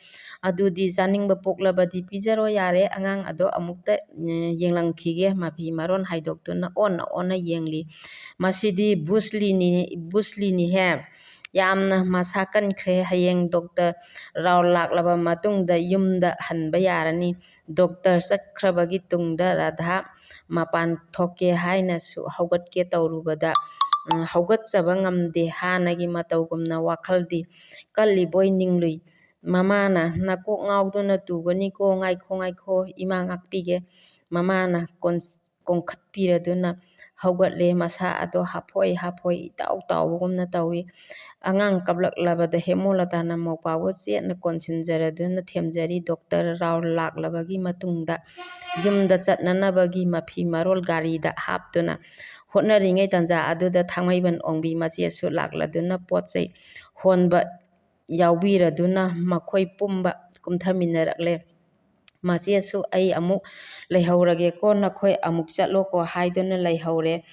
ꯑꯗꯨꯗꯤ ꯆꯥꯅꯤꯡꯕ ꯄꯣꯛꯂꯕꯗꯤ ꯄꯤꯖꯔꯣ ꯌꯥꯔꯦ, ꯑꯉꯥꯡ ꯑꯗꯣ ꯑꯃꯨꯛꯇ, ꯑꯦ, ꯌꯦꯡꯂꯝꯈꯤꯒꯦ꯫" ꯃꯐꯤ ꯃꯔꯣꯟ ꯍꯥꯏꯗꯣꯛꯇꯨꯅ ꯑꯣꯟꯅ ꯑꯣꯟꯅ ꯌꯦꯡꯂꯤ꯫ "ꯃꯁꯤꯗꯤ ꯕꯨꯁꯂꯤꯅꯤ, ꯕꯨꯁꯂꯤꯅꯤꯍꯦ꯫ ꯌꯥꯝꯅ ꯃꯁꯥ ꯀꯟꯈ꯭ꯔꯦ꯫ ꯍꯌꯦꯡ ꯗꯣꯛꯇꯔ ꯔꯥꯎ ꯂꯥꯛꯂꯕ ꯃꯇꯨꯡꯗ ꯌꯨꯝꯗ ꯍꯟꯕ ꯌꯥꯔꯅꯤ꯫" ꯗꯣꯛꯇꯔ ꯆꯠꯈ꯭ꯔꯕꯒꯤ ꯇꯨꯡꯗ ꯔꯥꯙꯥ ꯃꯄꯥꯟ ꯊꯣꯛꯀꯦ ꯍꯥꯏꯅꯁꯨ ꯍꯧꯒꯠꯀꯦ ꯇꯧꯔꯨꯕꯗ, ꯎꯝ, ꯍꯧꯒꯠꯆꯕ ꯉꯝꯗꯦ꯫ ꯍꯥꯟꯅꯒꯤ ꯃꯇꯧꯒꯨꯝꯅ ꯋꯥꯈꯜꯗꯤ ꯀꯜꯂꯤꯕꯣꯏ ꯅꯤꯡꯂꯨꯏ꯫ ꯃꯃꯥꯅ, "ꯅꯀꯣꯛ ꯉꯥꯎꯗꯨꯅ ꯇꯨꯒꯅꯤꯀꯣ, ꯉꯥꯏꯈꯣ, ꯉꯥꯏꯈꯣ, ꯏꯃꯥ ꯉꯥꯛꯄꯤꯒꯦ꯫" ꯃꯃꯥꯅ ꯀꯣꯟ-, ꯀꯣꯟꯈꯠꯄꯤꯔꯗꯨꯅ ꯍꯧꯒꯠꯂꯦ꯫ ꯃꯁꯥ ꯑꯗꯣ ꯍꯥꯐꯣꯏ ꯍꯥꯐꯣꯏ ꯏꯇꯥꯎ ꯇꯥꯎꯕꯒꯨꯝꯅ ꯇꯧꯏ꯫ ꯑꯉꯥꯡ ꯀꯞꯂꯛꯂꯕꯗ ꯍꯦꯃꯣꯂꯇꯥꯅ ꯃꯧꯄꯥꯕꯨ ꯆꯦꯠꯅ ꯀꯣꯟꯁꯤꯟꯖꯔꯗꯨꯅ ꯊꯦꯝꯖꯔꯤ꯫ ꯗꯣꯛꯇꯔ ꯔꯥꯎ ꯂꯥꯛꯂꯕꯒꯤ ꯃꯇꯨꯡꯗ ꯌꯨꯝꯗ ꯆꯠꯅꯅꯕꯒꯤ ꯃꯐꯤ ꯃꯔꯣꯜ ꯒꯥꯔꯤꯗ ꯍꯥꯞꯇꯨꯅ ꯍꯣꯠꯅꯔꯤꯉꯩ ꯇꯥꯟꯖꯥ ꯑꯗꯨꯗ ꯊꯥꯡꯃꯩꯕꯟ ꯑꯣꯡꯕꯤ ꯃꯆꯦꯁꯨ ꯂꯥꯛꯂꯗꯨꯅ ꯄꯣꯠ ꯆꯩ ꯍꯣꯟꯕ ꯌꯥꯎꯕꯤꯔꯗꯨꯅ ꯃꯈꯣꯏ ꯄꯨꯝꯕ ꯀꯨꯝꯊꯃꯤꯟꯅꯔꯛꯂꯦ꯫ ꯃꯆꯦꯁꯨ ꯑꯩ ꯑꯃꯨꯛ ꯂꯩꯍꯧꯔꯒꯦꯀꯣ, ꯅꯈꯣꯏ ꯑꯃꯨꯛ ꯆꯠꯂꯣꯀꯣ ꯍꯥꯏꯗꯨꯅ ꯂꯩꯍꯧꯔꯦ꯫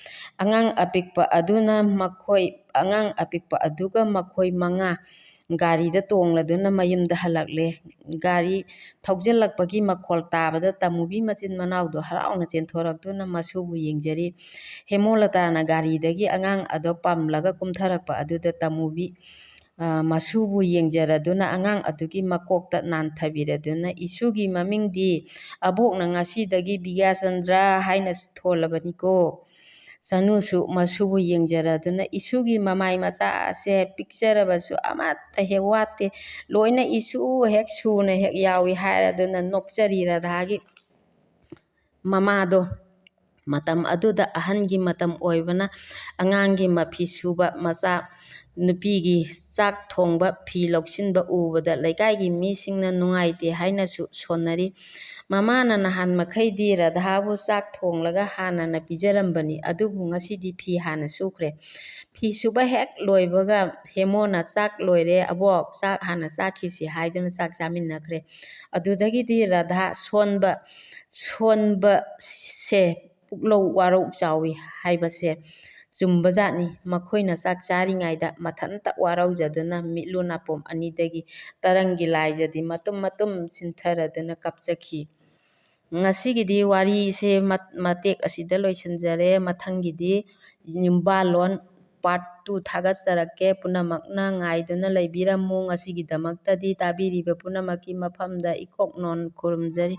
ꯑꯉꯥꯡ ꯑꯄꯤꯛꯄ ꯑꯗꯨꯅ ꯃꯈꯣꯏ, ꯑꯉꯥꯡ ꯑꯄꯤꯛꯄ ꯑꯗꯨꯒ ꯃꯈꯣꯏ ꯃꯉꯥ ꯒꯥꯔꯤꯗ ꯇꯣꯡꯂꯗꯨꯅ ꯃꯌꯨꯝꯗ ꯍꯜꯂꯛꯂꯦ꯫ ꯒꯥꯔꯤ ꯊꯧꯖꯤꯜꯂꯛꯄꯒꯤ ꯃꯈꯣꯜ ꯇꯥꯕꯗ ꯇꯃꯨꯕꯤ ꯃꯆꯤꯟ ꯃꯅꯥꯎꯗꯨ ꯍꯔꯥꯎꯅ ꯆꯦꯟꯊꯣꯔꯛꯇꯨꯅ ꯃꯁꯨꯕꯨ ꯌꯦꯡꯖꯔꯤ꯫ ꯍꯦꯃꯣꯂꯇꯥꯅ ꯒꯥꯔꯤꯗꯒꯤ ꯑꯉꯥꯡ ꯑꯗꯨ ꯄꯝꯂꯒ ꯀꯨꯝꯊꯔꯛꯄ ꯑꯗꯨꯗ ꯇꯃꯨꯕꯤ, ꯑ, ꯃꯁꯨꯕꯨ ꯌꯦꯡꯖꯔꯗꯨꯅ ꯑꯉꯥꯡ ꯑꯗꯨꯒꯤ ꯃꯀꯣꯛꯇ ꯅꯥꯟꯊꯕꯤꯔꯗꯨꯅ, "ꯏꯁꯨꯒꯤ ꯃꯃꯤꯡꯗꯤ ꯑꯕꯣꯛꯅ ꯉꯁꯤꯗꯒꯤ ꯕꯤꯒ꯭ꯌꯥꯆꯟꯗ꯭ꯔ ꯍꯥꯏꯅ ꯊꯣꯜꯂꯕꯅꯤꯀꯣ꯫" ꯁꯅꯨꯁꯨ ꯃꯁꯨꯕꯨ ꯌꯦꯡꯖꯔꯗꯨꯅ, "ꯏꯁꯨꯒꯤ ꯃꯃꯥꯏ ꯃꯆꯥ ꯑꯁꯦ ꯄꯤꯛꯆꯔꯕꯁꯨ ꯑꯃꯠꯇ ꯍꯦꯛ ꯋꯥꯠꯇꯦ, ꯂꯣꯏꯅ ꯏꯁꯨ ꯍꯦꯛ ꯁꯨꯅ ꯍꯦꯛ ꯌꯥꯎꯏ" ꯍꯥꯏꯔꯗꯨꯅ ꯅꯣꯛꯆꯔꯤ ꯔꯥꯙꯥꯒꯤ ꯃꯃꯥꯗꯣ꯫ ꯃꯇꯝ ꯑꯗꯨꯗ ꯑꯍꯟꯒꯤ ꯃꯇꯝ ꯑꯣꯏꯕꯅ ꯑꯉꯥꯡꯒꯤ ꯃꯐꯤ ꯁꯨꯕ, ꯃꯆꯥ ꯅꯨꯄꯤꯒꯤ ꯆꯥꯛ ꯊꯣꯡꯕ, ꯐꯤ ꯂꯧꯁꯤꯟꯕ ꯎꯕꯗ ꯂꯩꯀꯥꯏꯒꯤ ꯃꯤꯁꯤꯡꯅ ꯅꯨꯡꯉꯥꯏꯇꯦ ꯍꯥꯏꯅꯁꯨ ꯁꯣꯟꯅꯔꯤ꯫ ꯃꯃꯥꯅ ꯅꯍꯥꯟ ꯃꯈꯩꯗꯤ ꯔꯥꯙꯥꯕꯨ ꯆꯥꯛ ꯊꯣꯡꯂꯒ ꯍꯥꯟꯅꯅ ꯄꯤꯖꯔꯝꯕꯅꯤ, ꯑꯗꯨꯕꯨ ꯉꯁꯤꯗꯤ ꯐꯤ ꯍꯥꯟꯅ ꯁꯨꯈ꯭ꯔꯦ꯫ ꯐꯤ ꯁꯨꯕ ꯍꯦꯛ ꯂꯣꯏꯕꯒ ꯍꯦꯃꯣꯅ "ꯆꯥꯛ ꯂꯣꯏꯔꯦ ꯑꯕꯣꯛ, ꯆꯥꯛ ꯍꯥꯟꯅ ꯆꯥꯈꯤꯁꯤ" ꯍꯥꯏꯗꯨꯅ ꯆꯥꯛ ꯆꯥꯃꯤꯟꯅꯈ꯭ꯔꯦ꯫ ꯑꯗꯨꯗꯒꯤꯗꯤ ꯔꯥꯙꯥ ꯁꯣꯟꯕ, ꯁꯣꯟꯕꯁꯦ ꯄꯨꯛꯂꯧ ꯋꯥꯔꯧ ꯆꯥꯎꯏ ꯍꯥꯏꯕꯁꯦ ꯆꯨꯝꯕꯖꯥꯠꯅꯤ꯫ ꯃꯈꯣꯏꯅ ꯆꯥꯛ ꯆꯥꯔꯤꯉꯩꯗ ꯃꯊꯟꯇ ꯋꯥꯔꯧꯖꯗꯨꯅ ꯃꯤꯠꯂꯨ ꯅꯥꯄꯣꯝ ꯑꯅꯤꯗꯒꯤ ꯇꯔꯪꯒꯤ ꯂꯥꯏꯖꯗꯤ ꯃꯇꯨꯝ ꯃꯇꯨꯝ ꯁꯤꯟꯊꯔꯗꯨꯅ ꯀꯞꯆꯈꯤ꯫ ꯉꯁꯤꯒꯤꯗꯤ ꯋꯥꯔꯤꯁꯦ ꯃꯠ-, ꯃꯇꯦꯛ ꯑꯁꯤꯗ ꯂꯣꯏꯁꯤꯟꯖꯔꯦ꯫ ꯃꯊꯪꯒꯤꯗꯤ ꯌꯨꯝꯕꯥꯜꯂꯣꯟ part two ꯊꯥꯒꯠꯆꯔꯛꯀꯦ꯫ ꯄꯨꯝꯅꯃꯛꯅ ꯉꯥꯏꯗꯨꯅ ꯂꯩꯕꯤꯔꯝꯃꯨ꯫ ꯉꯁꯤꯒꯤꯗꯃꯛꯇꯗꯤ ꯇꯥꯕꯤꯔꯤꯕ ꯄꯨꯝꯅꯃꯛꯀꯤ ꯃꯐꯝꯗ ꯏꯀꯣꯛ ꯅꯣꯟ ꯈꯨꯔꯨꯝꯖꯔꯤ꯫